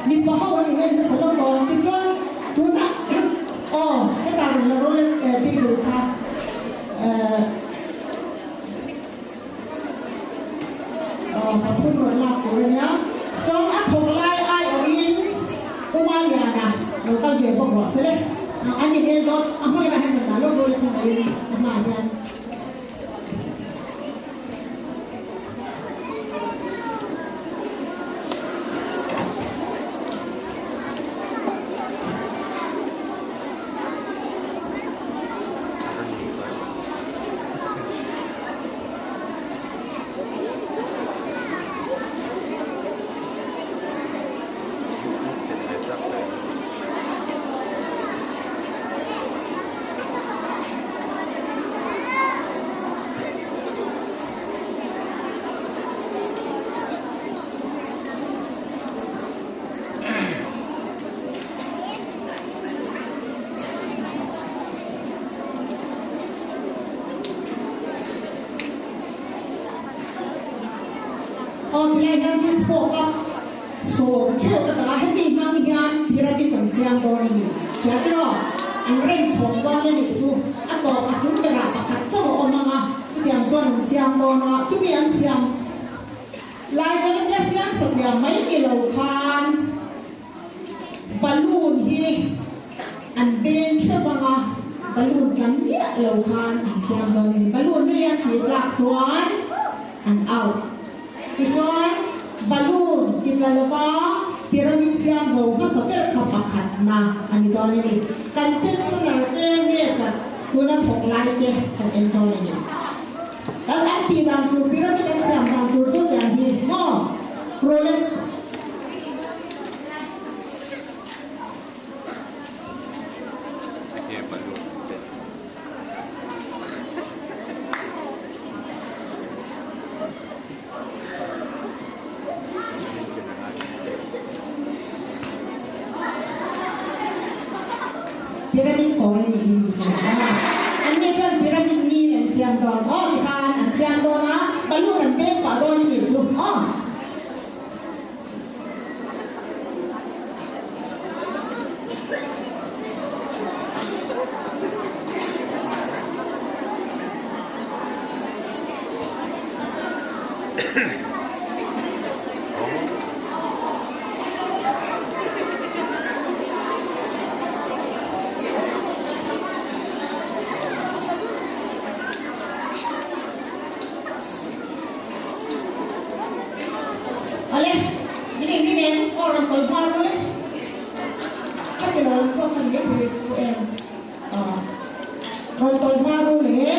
mipa ho an inel hmasa lawk dawn tichuan tunah aw hetah rawn la rawlek table kha Pathum rawn lak tur a nia. Chuan a thawk lai aiawhin U Maliana lo kal ve bawk rawh se le. An in el dawn a hma lamah hian rawn dah lawk dawn e khawngaihin a hmaah hian. Aw tilai hian disco cup sawm theuh ka ta a, hemi hmang hian pyramid an siam dawn a ni. Hria tiraw? An rem chhawm dawn a nih chu a tawp a chung berah pakhat chauh a awm ang a, chutiang chuan an siam dawn a, chumi an siam lai chuan hetia siam satliam mai ni lo khan Balloon hi an beng theuh ang a, balloon kan miah lo khan an siam dawn a ni. Balloon hi an tih tlak chuan an out. Tichuan balloon ti tla lova pyramid siam zo hmasa ber kha pakhatna a ni dawn a ni. Kan pensioner te nge chak tuna thawk lai te kan en dawn a ni. Kan an tih dan tur pyramid an siam dan tur chu tiang hi maw? Rolex. Pyramid kawi nih hi an nih chuan pyramid ni an siam dawn aw tikhan an siam dawn a balloon an pek pah dawn a nih chu aw. Awle, min inring em? Aw rawn kawl hma ru le. Ka ti lo lam zawk kha ni a thei ru em? Aw, rawn kawl hma ru le.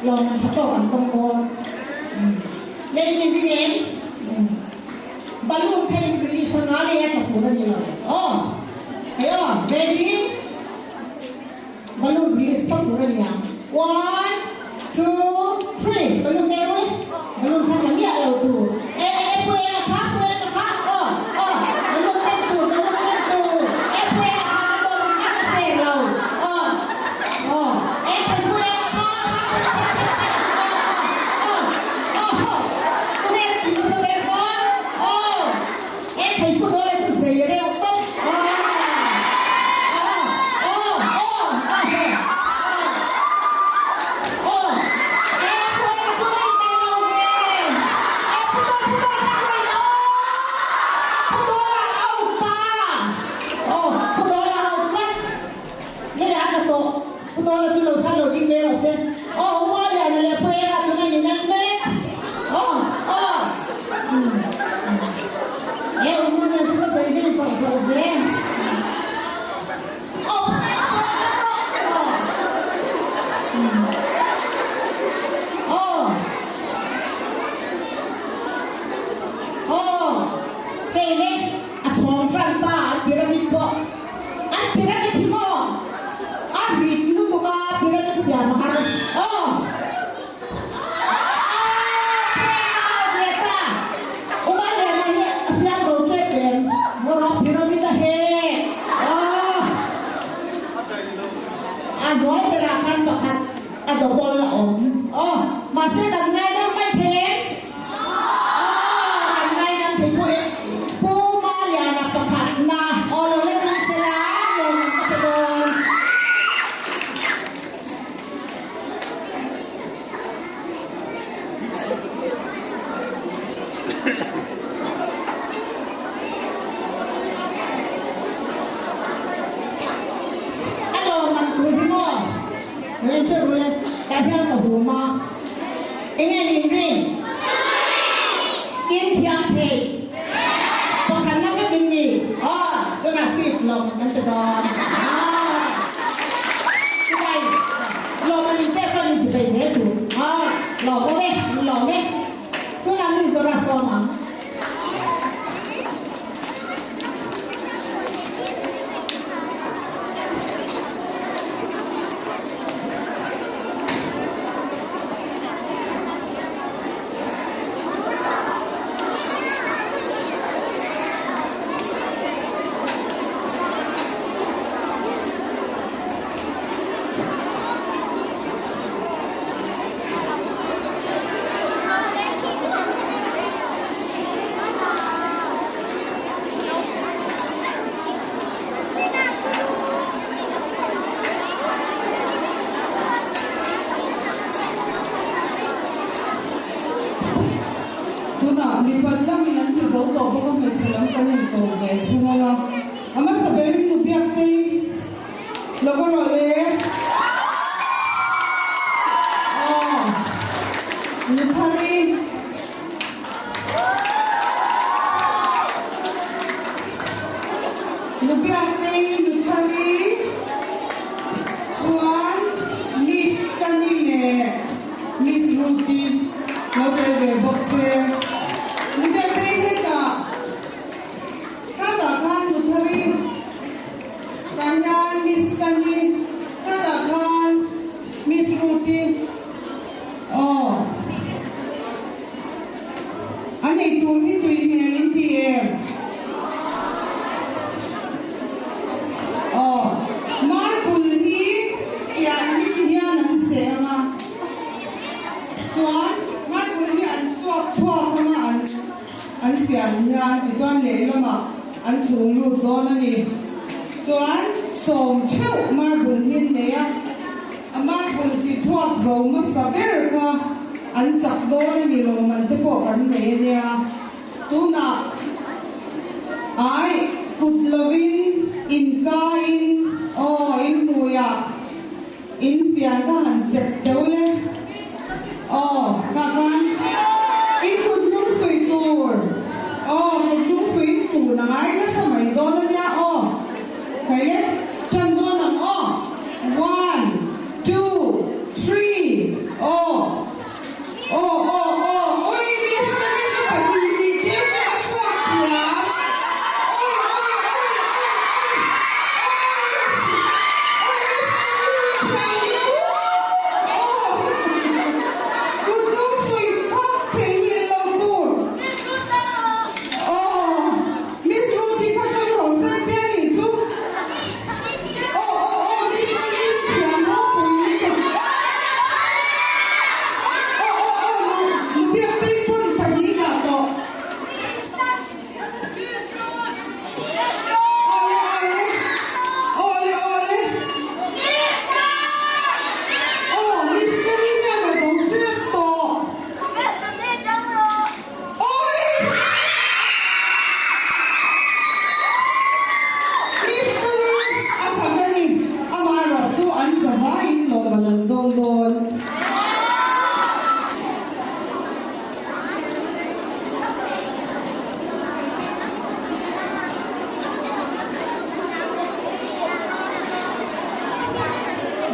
Lawm an tha tawk an tawng dawn. Le in inring em? Balloon kha in release a nga le a tla tur a ni lo. Aw, hei aw, ready? Balloon release phawt tur a ni ang. One, two, three, balloon nge ru le? Balloon kha tla miah lo tur. E e e pu eng a kha, pu eng a kha, aw, aw, balloon pen tur, balloon pen tur. E pu eng a kha na dawn na ka ser lo. Aw, aw, e thei pu eng a kha, kha, kha, kha, kha, kha, aw, aw, aw, aw, aw, tu nge ti hmasa ber dawn? Aw, e thei pu dawn e chu zei reuh tawp. Aw, aw, aw, aw, aw, aw, e pu eng a chu mai tel lo ve. E pu dawn, pu dawn kha chu in aw, pu dawn a out ta. Aw, pu dawn a out tlat. Nge a tla tawh? Pu Dawla chu lo thar lo ding ve rawh se. Aw, Uma Liana leh Pu Enga tuna ni nan mek. Aw, aw. zo hle. Aw pek pawh ka rawh rawh. Aw. Aw. Hei le a chhawng tan ta an pyramid pawh. An pyramid hi maw a rit lutuk a pyramid siam a har. Aw. A lawmman tur hi maw? Ren che ru le, tah hian ka hum a. Enge an inring? In thiam thei. Pakhatna vek in ni. Aw, tunah sweet lawmman kan pe dawn. Aw. Chuvai. Lawm an in pek chuan in ti peih zel tur a lawm awm e, an lawm e. Tunah Miss Dora sawm ang. Tunah mipat lamin an ti zo tawh bawk a, hmeichhe lam kan inko ve thung ang a. A hmasa berin nu Biaktei lo ka rawh le. Aw, nu Thari. Nu Biaktei, nu Thari chuan Miss Tani leh Miss Ruth-i lo tel ve bawk se. Nu Biaktei hetah. Khatah khan Nuthari kan hian Miss Tani, khatah khan Miss Ruth-i aw a nei tur hi tui hmel in ti em? Aw marble hi pian hi ti hian an seh ang a, chuan marble hi an suak chhuak ang a an. An fian hian tichuan lehlamah an chhung lut dawn a ni. Chuan sawm theuh marble hi an nei a, a marble ti chhuak zo hmasa ber kha an chak dawn a ni lawmman te pawh kan nei a nia. Tunah ai kut lovin inkaiin aw inhmuiah In fian ka han chep deuh le. Aw, kha khan in kut hnung suih tur. Aw, kut hnung suih in tun a ngai nasa mai dawn a nia aw. Khai le, tan dawn ang aw. One, two, three, aw. Aw, aw, aw, ui, miss ka ni chu pahnih tih tir pawh a chhuak thei.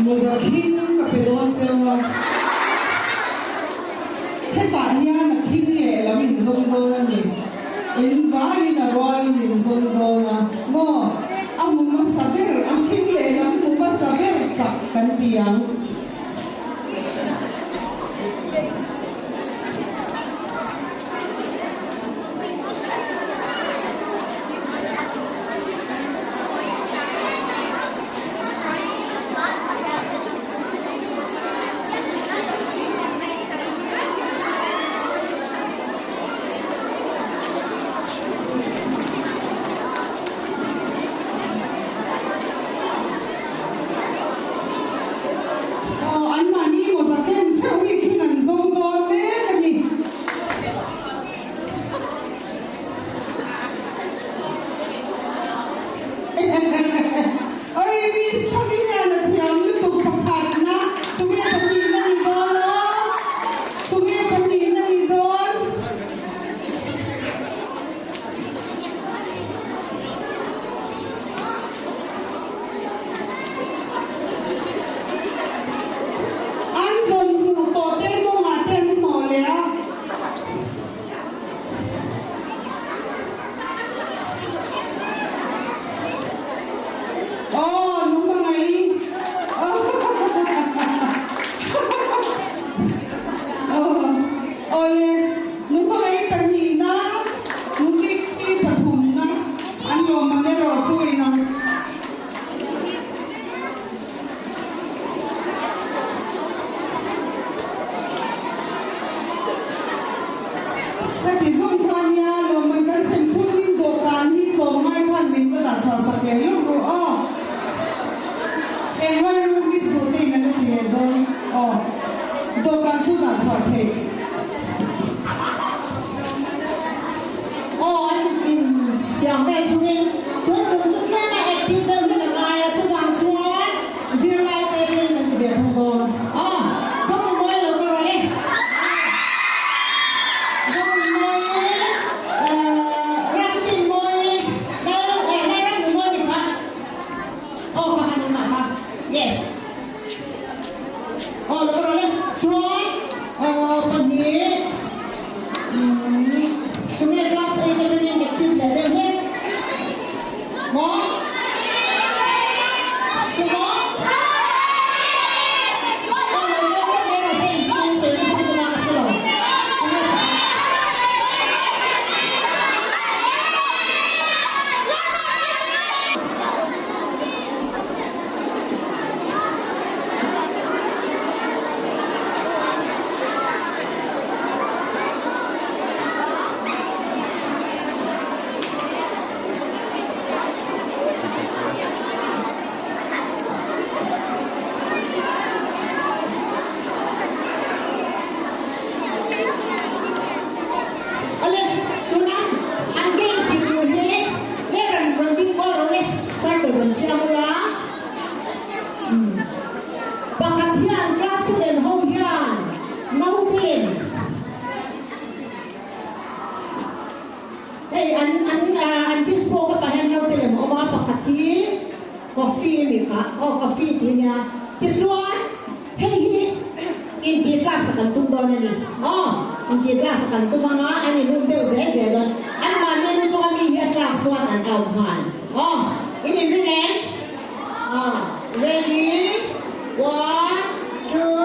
Mawza khing ka pe dawn cheu a. Hetah hian a khing lehlam in zawng dawn a ni. In vaiin a rualin in zawng dawn a maw? A hmu hmasa ber, a khing lehlam hmu hmasa ber chak kan ti ang. Aw, anmahni mawza ken theuh hi khing an zawng dawn mek a ni. Oi miss thawk i hian a thiam lutuk pakhatna tunge pahnihna ni dawn aw tunge pahnihna ni dawn. An zawn hmuh tawh te mawngah te an hnawh leh a. Aw, lung a ngai. Aw le, lung a ngai pahnihna, music hi pathumna an lawmman erawh chu inang. Heti zawng kha nia lawmman kan sem chhungin dawhkan hi tlawmngai khan min va dah chhuah sak leh lawk rawh aw. Engmah ru miss duh te in an la ti leh dawn aw. Dawhkan chu dah chhuah theih. Aw an in siam vel chungin tun tum chu tlem a active deuh hlek a ngai a, chuvang chuan zirlai te pawhin kan ti ve thung dawn a, Zorinmawi lo ka rawh le. Zorinmawi Ramdinmawi Lal eh Lalramdinmawi ni kha aw ka han inah kha yes aw lo ka rawh le chuan pahnih Tunge class eight atangin active leh deuh hle maw? Tumaw? Aw lo leng deuh hle mahse engtin an sawi nasa lutuk a ka hre lo. Tunge pakhat? Awle, tuna an games tih tur hi nge rawn rawn ding kual rawh le, circle rawn siam ula. Pakhat hian class 7 ho hian naute Hei an an an dispo ka pah hian naute lem a awm a, pakhat hi coffee a ni kha, aw coffee tih a nia. Tichuan hei hi intih class a kan tum dawn a ni, aw intih class a kan tum anga an inum deuh zel zel dawn. Anmahni lu chunga mi hi a tlak chuan an out nghal, aw in inring em? Aw ready one two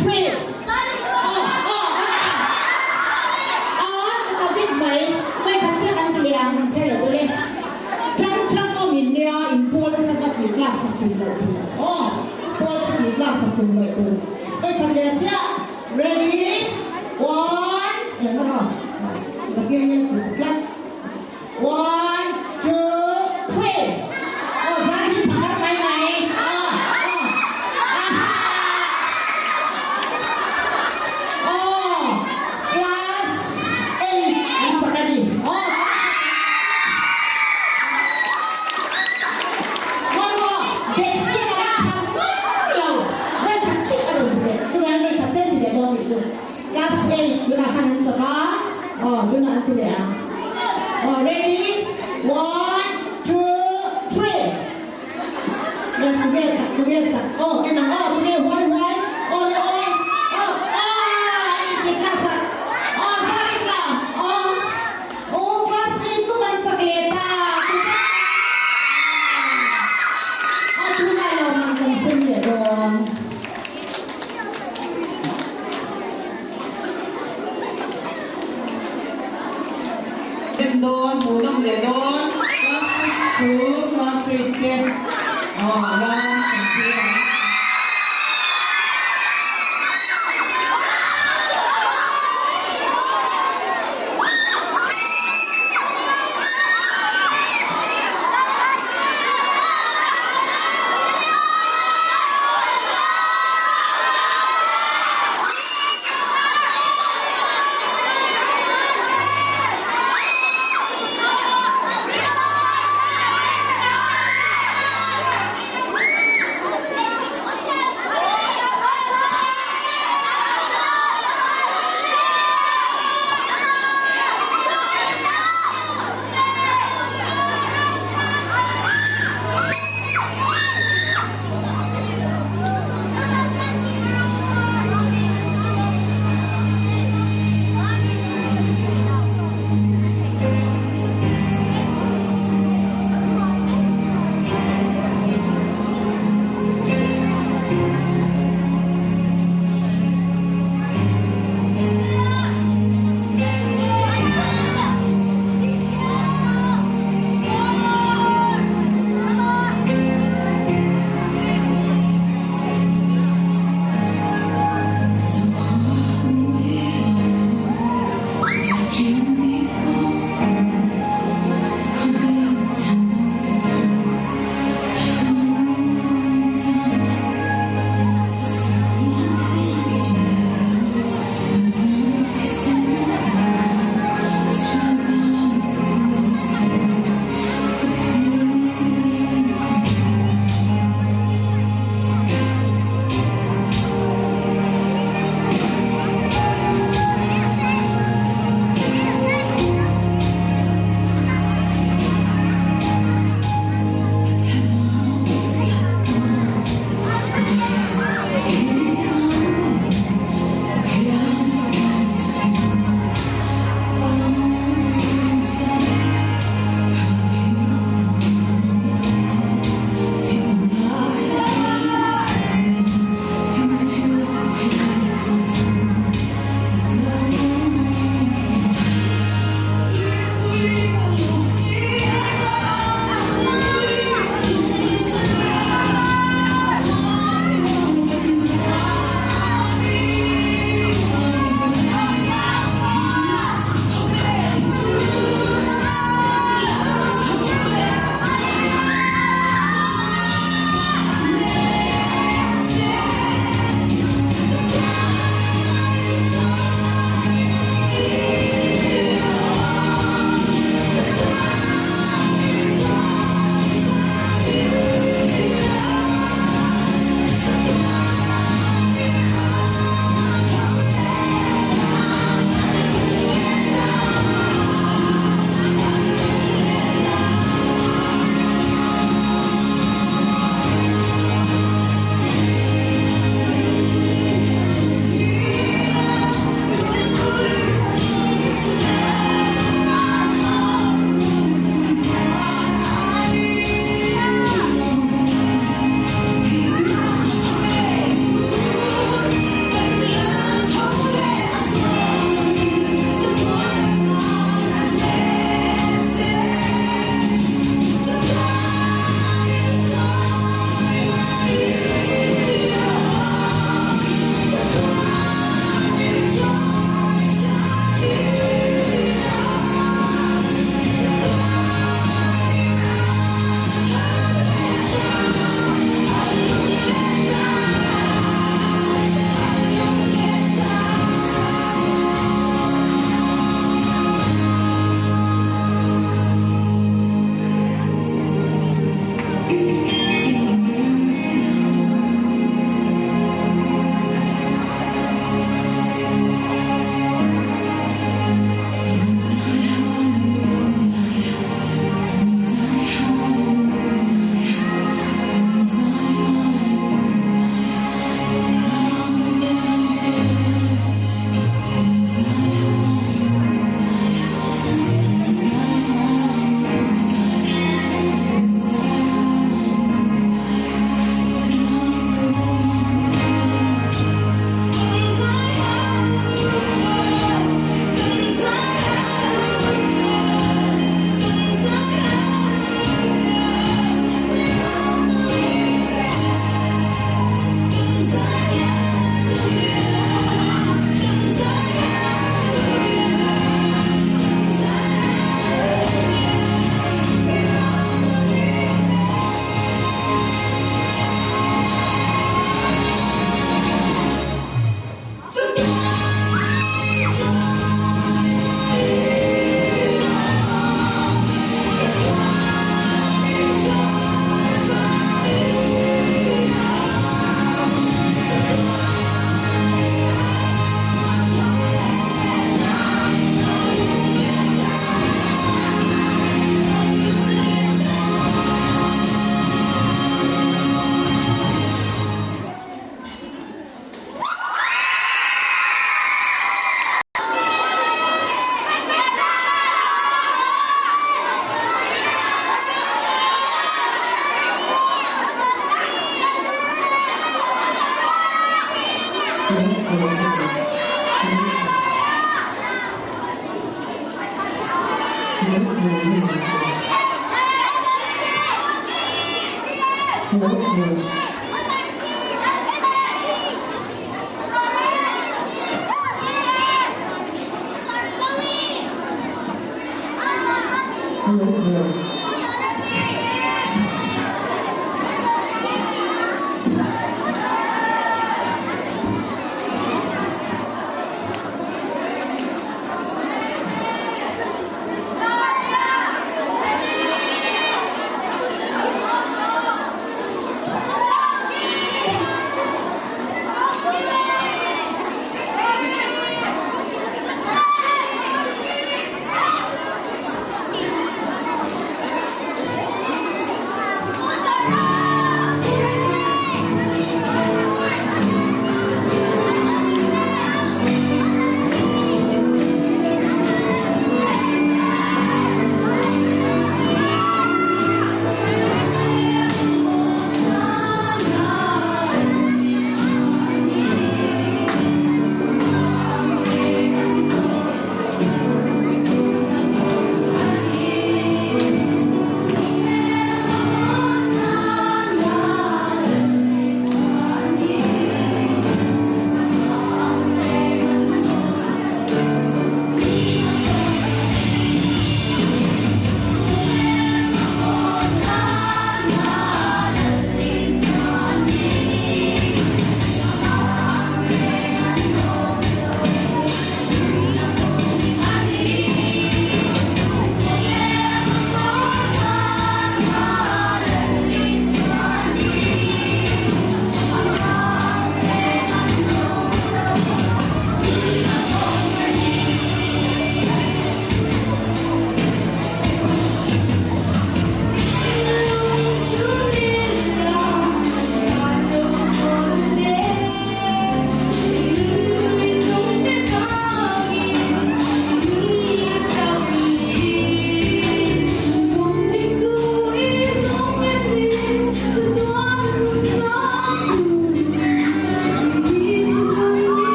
three aw aw aw ka ta vek mai mai khat chiah kan ti leh ang han chher leh dawn e tang tlang awm in nia in pawl ka va tih tlak sak tum loh tur aw pawl ka tih tlak sak tum loh tur mai khat leh chiah ready one eng rawh zakir hian a ti tlat. One, two, three. Aw zan hi phakar mai mai. Aw, aw. Aha. Aw, class eight an chak a ni. Aw. One more. Betsy a rak tham ngar lo. Voi khat chiah a rawn ti leh. Chuan voi khat chiah an ti leh dawn tih chu. Class eight tunah khan an chawk a, aw tunah an ti leh ang. Aw ready, one, two, three. Leh tunge chak, tunge chak, aw en ang aw. awm leh dawn. Class 6 to class 8 te aw lam kan thlir ang.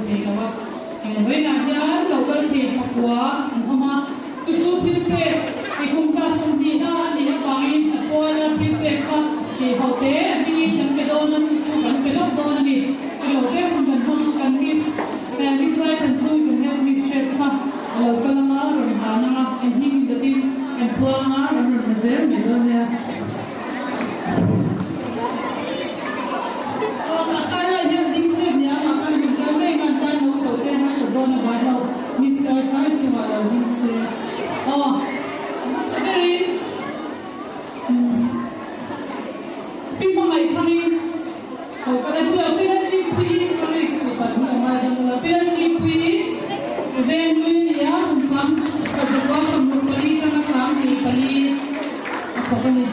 thei lo a. Vawiinah hian lo kal thei pakua an awm a, chu chu thil pek i kum za sawmhnihna a nih avangin a kuala thil pek kha kei ho te hmingin kan pe dawn a, chu chu kan pe lawk dawn a ni. Ti lo te hun kan hmang a, kan miss miss lai kan chhungin kan head mistress kha a lo kal anga rawn han anga, en hming datin kan puang anga kan rawn la zel mai dawn nia. A kar lai hian ding set ni ang a kan hlim kal mai ngan tan lo chho te hmasa dawn a vai ho miss kai kai chungah lo ding se aw hmasa berin pi hmangaih thangin ho ka le bulah pi Lalchhingpuii sorry ka ti palh hnu ngai dang ula pi Lalchhingpuii veng hlui a ni a kum sang ka zakua 24 tanga 24 a thawk a ni.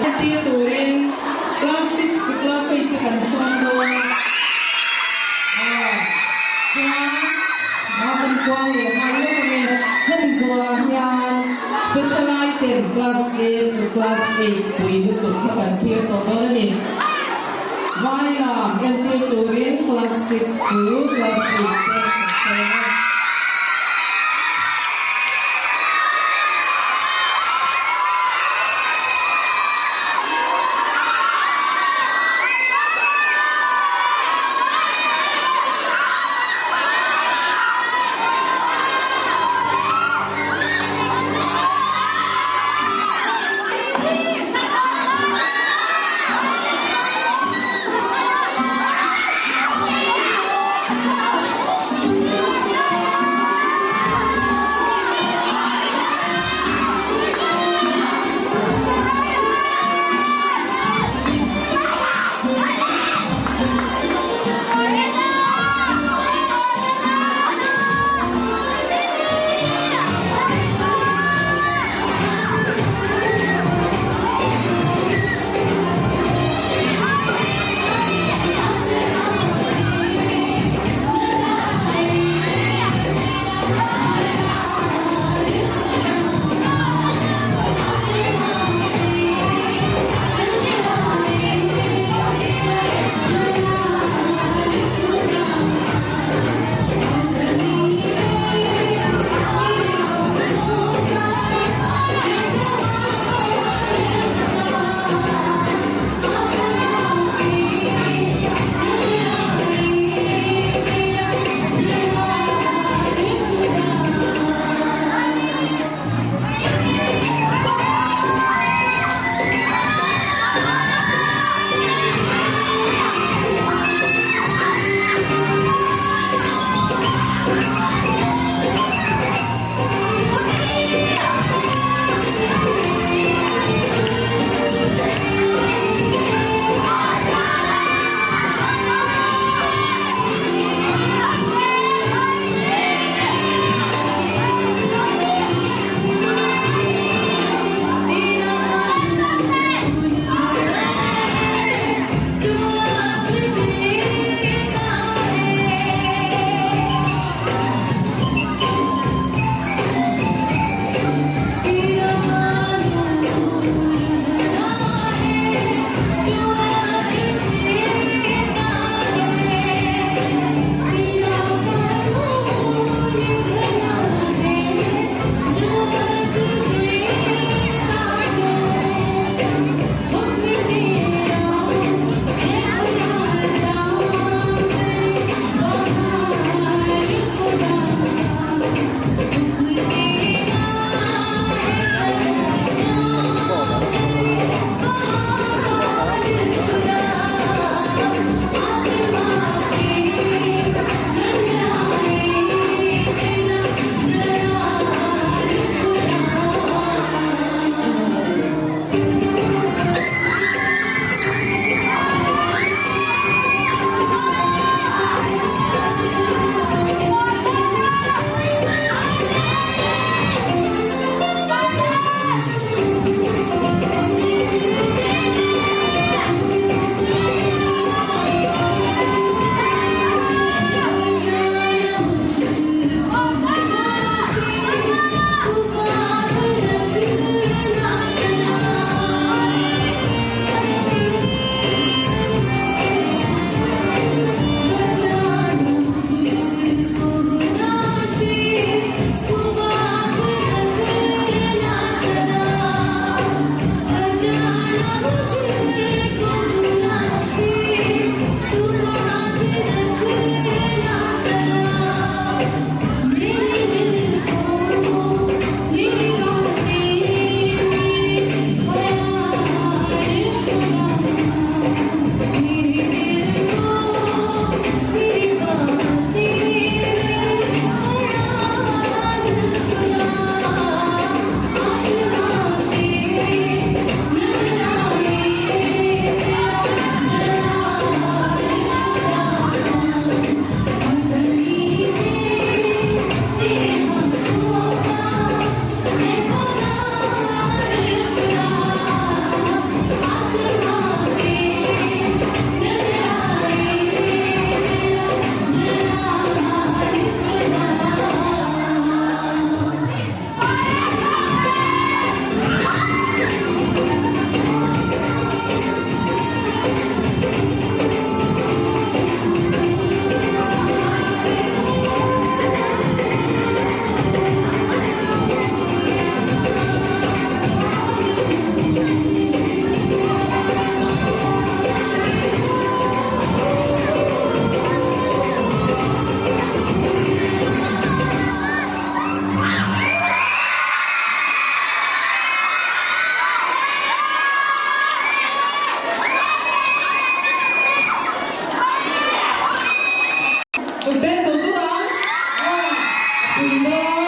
Entir turin class six to class eight te kan sawn dawn a, chuan a kan kuang leh nghal lawk a ni. Hemi zawhah hian special item class eight to class eight pui lutuk kha kan thlir tawh dawn a ni. Vai lam entir turin class six to class eight te kan sawn a. dawn?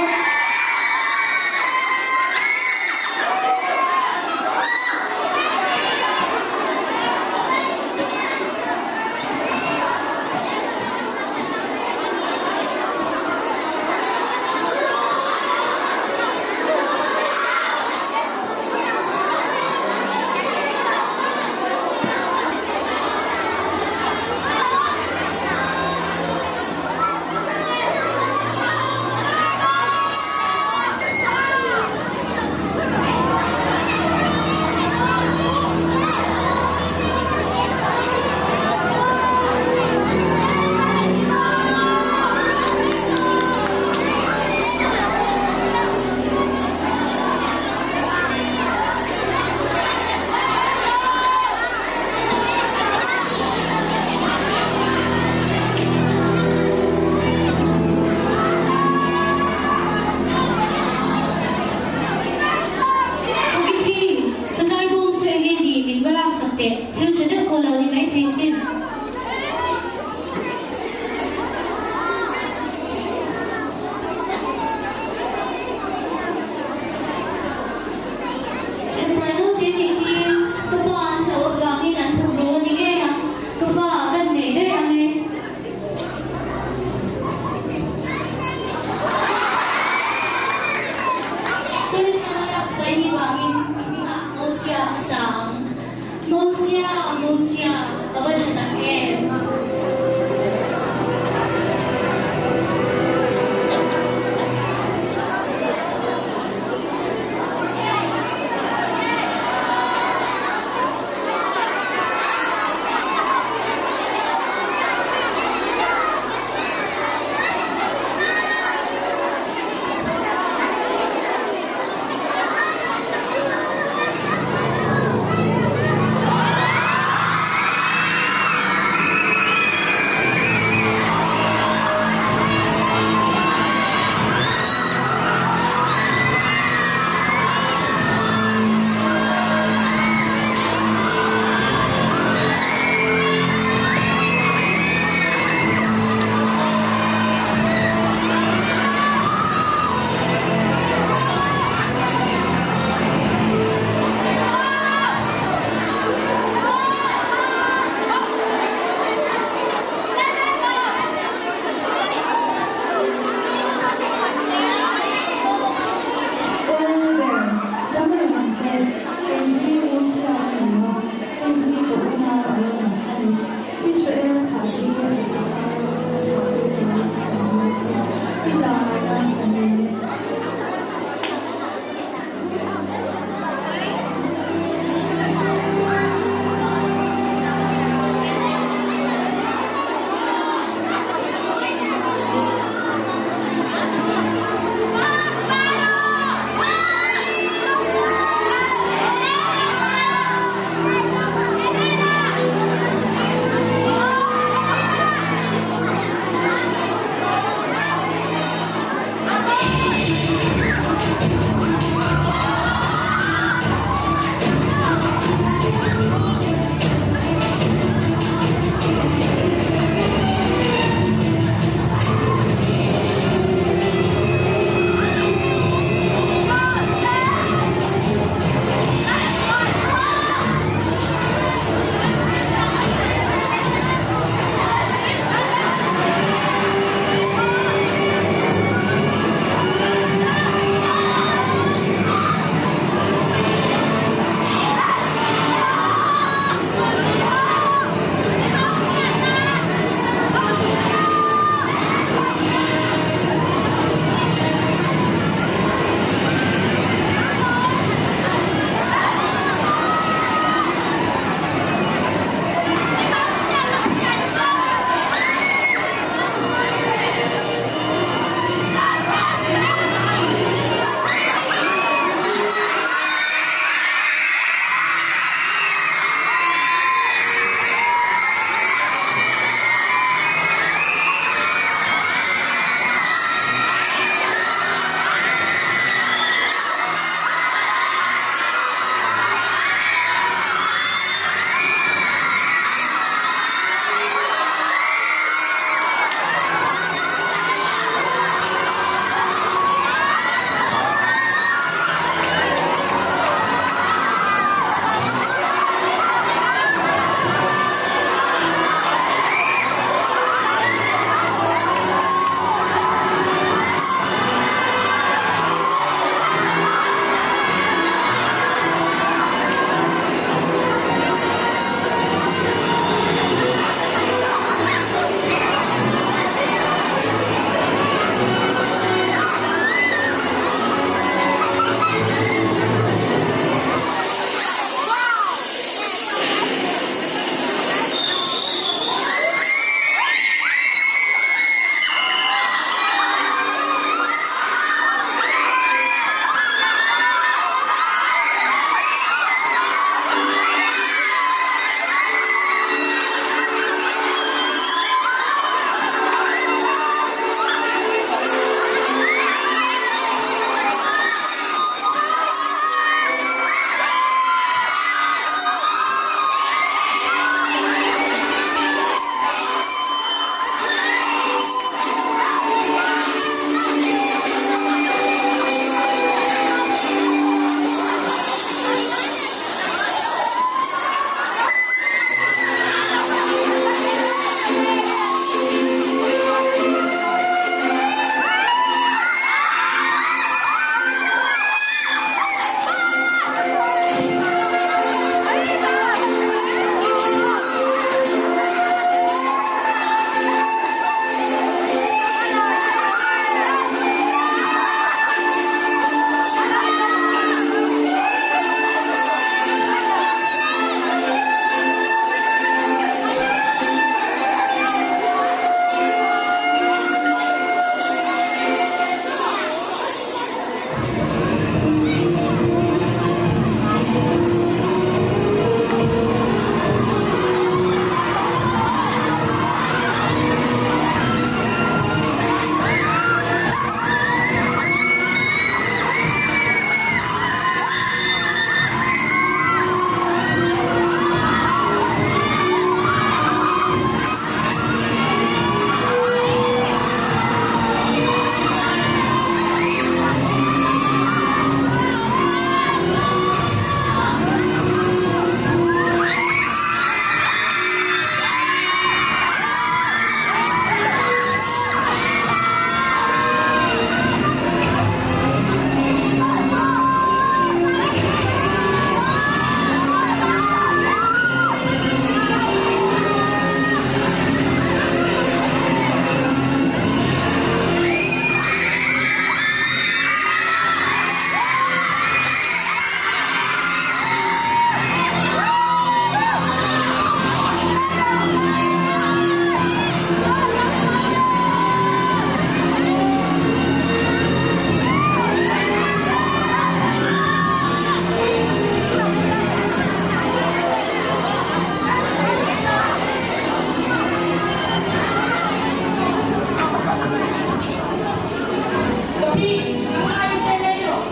Rudy, nangmah inpe mai rawh.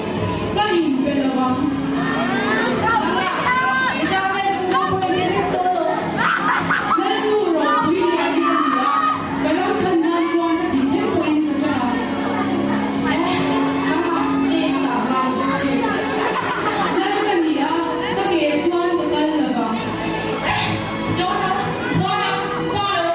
Ka inpe lo ang. Nangmah, i chang vel chu ka pui mi vek tawh lo. Lalnu ropui lian i ka ni a, ka ram chhan nan chuan ka tih thleng pawhin ka ṭan ang. Eh, nangmah, che ta vang che. Lal ka ni a, ka ke chuan ka kal lo vang. Eh, John-a, Sawn-a, Sawn-a.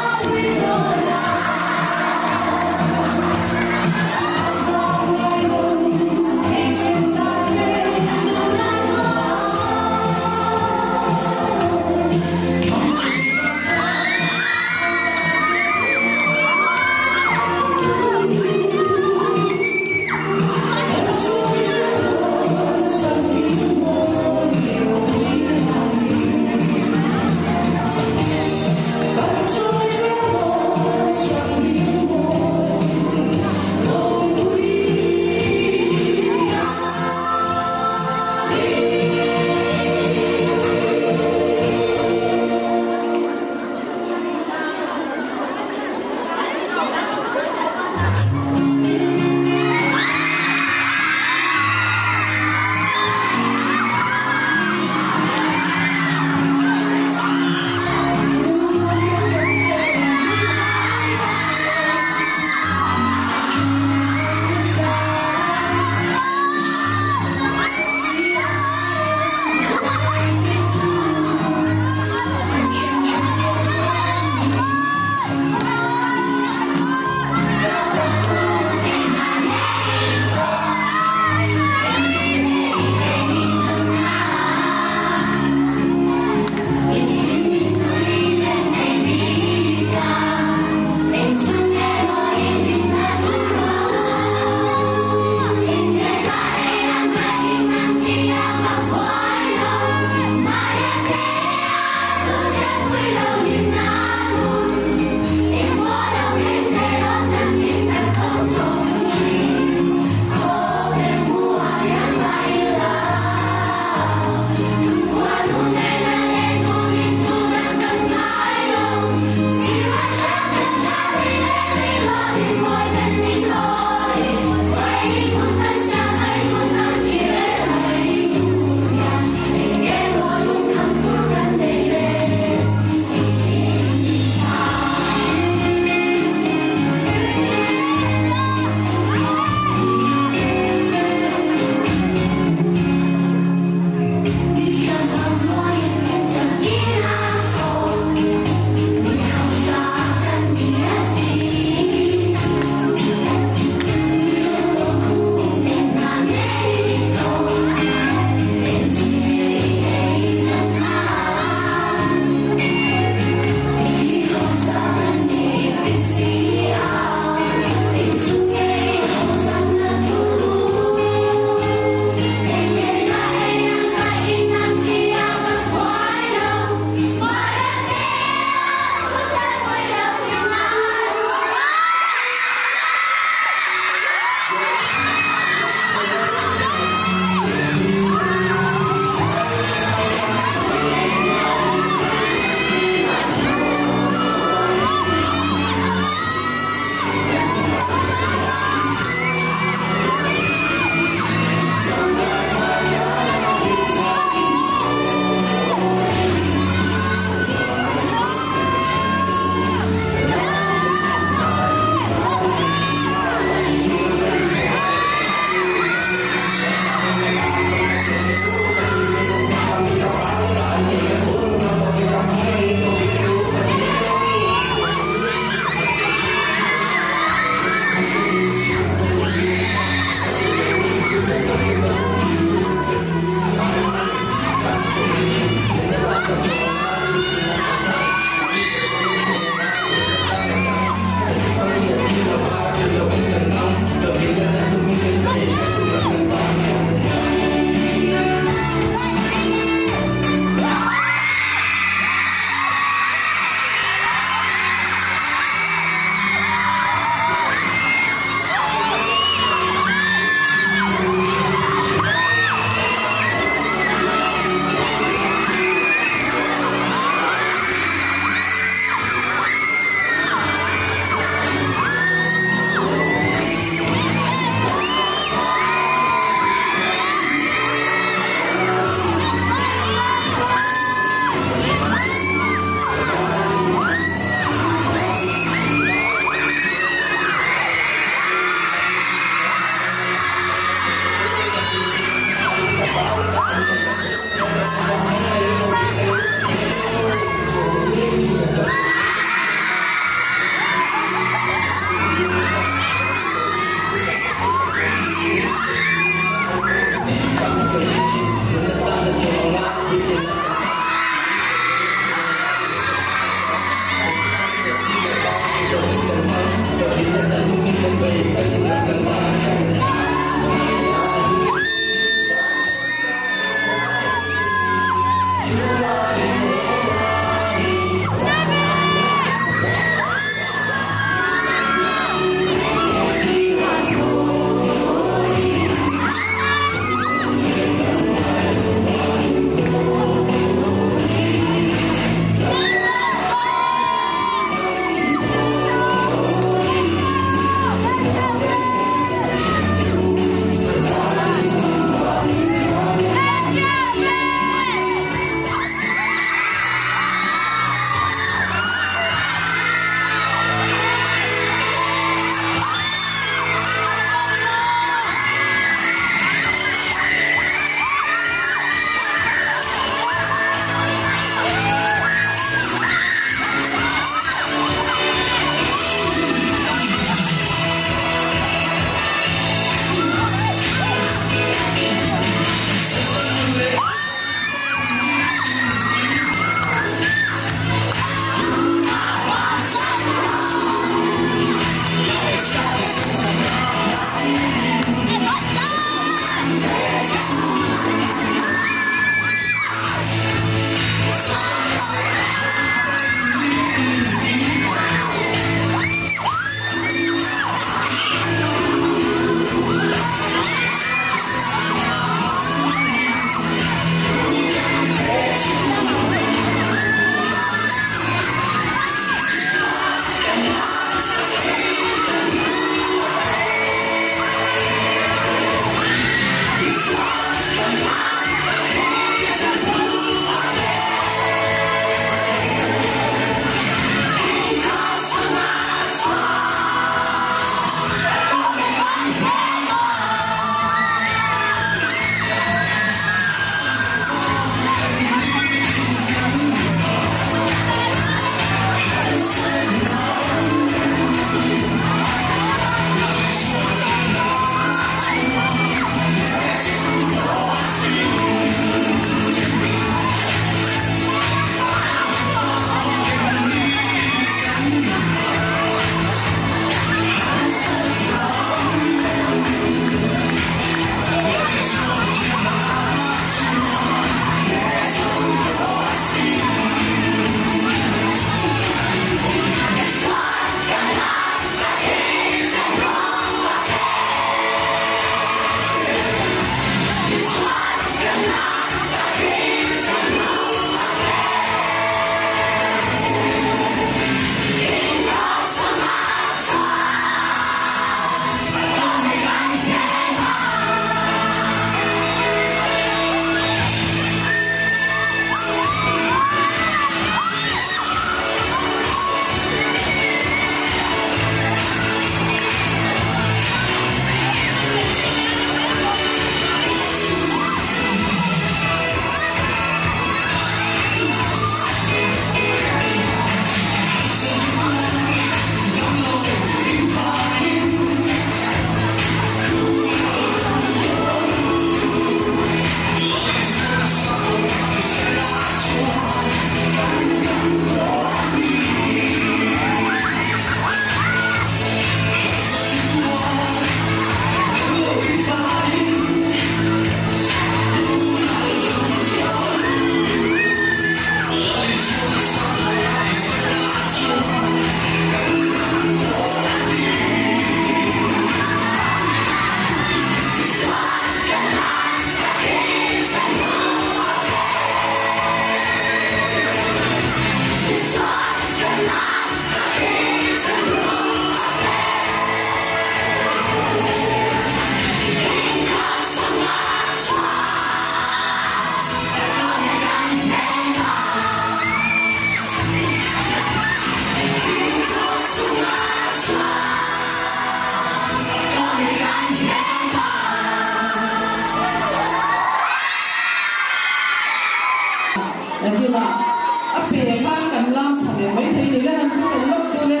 le, han thu fel lawk tu le,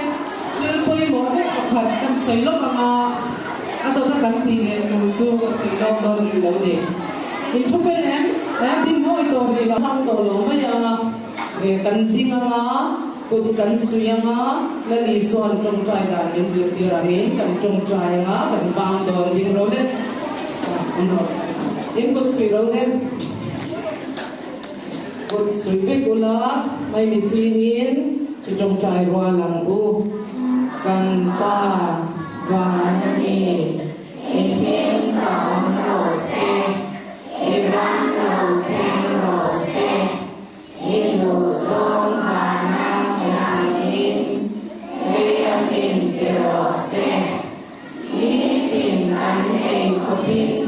thil pawimawh deuh pakhat kan sawi lawk ang a, a dawta kan tih leh tur chu ka sawi lawk dawn rih lo ni. In thu fel em? He din hawi tawh rih lo, thang tawh lo mai ang a, kan ding ang a, kut kan suih ang a, Lali chuan tawngtai dan min zirtir angin kan tawngtai ang a, kan bang dawn ding ro le. In kut suih ro le. Kut suih vek ula, mai mi chingin i tawngtai rual ang u. Kan Pa van a ni, i hming chang rawh se, i ram lo thleng rawh se, i duhzawng vana thiangin lei a min ti rawh se, nitin kan ei khawpin.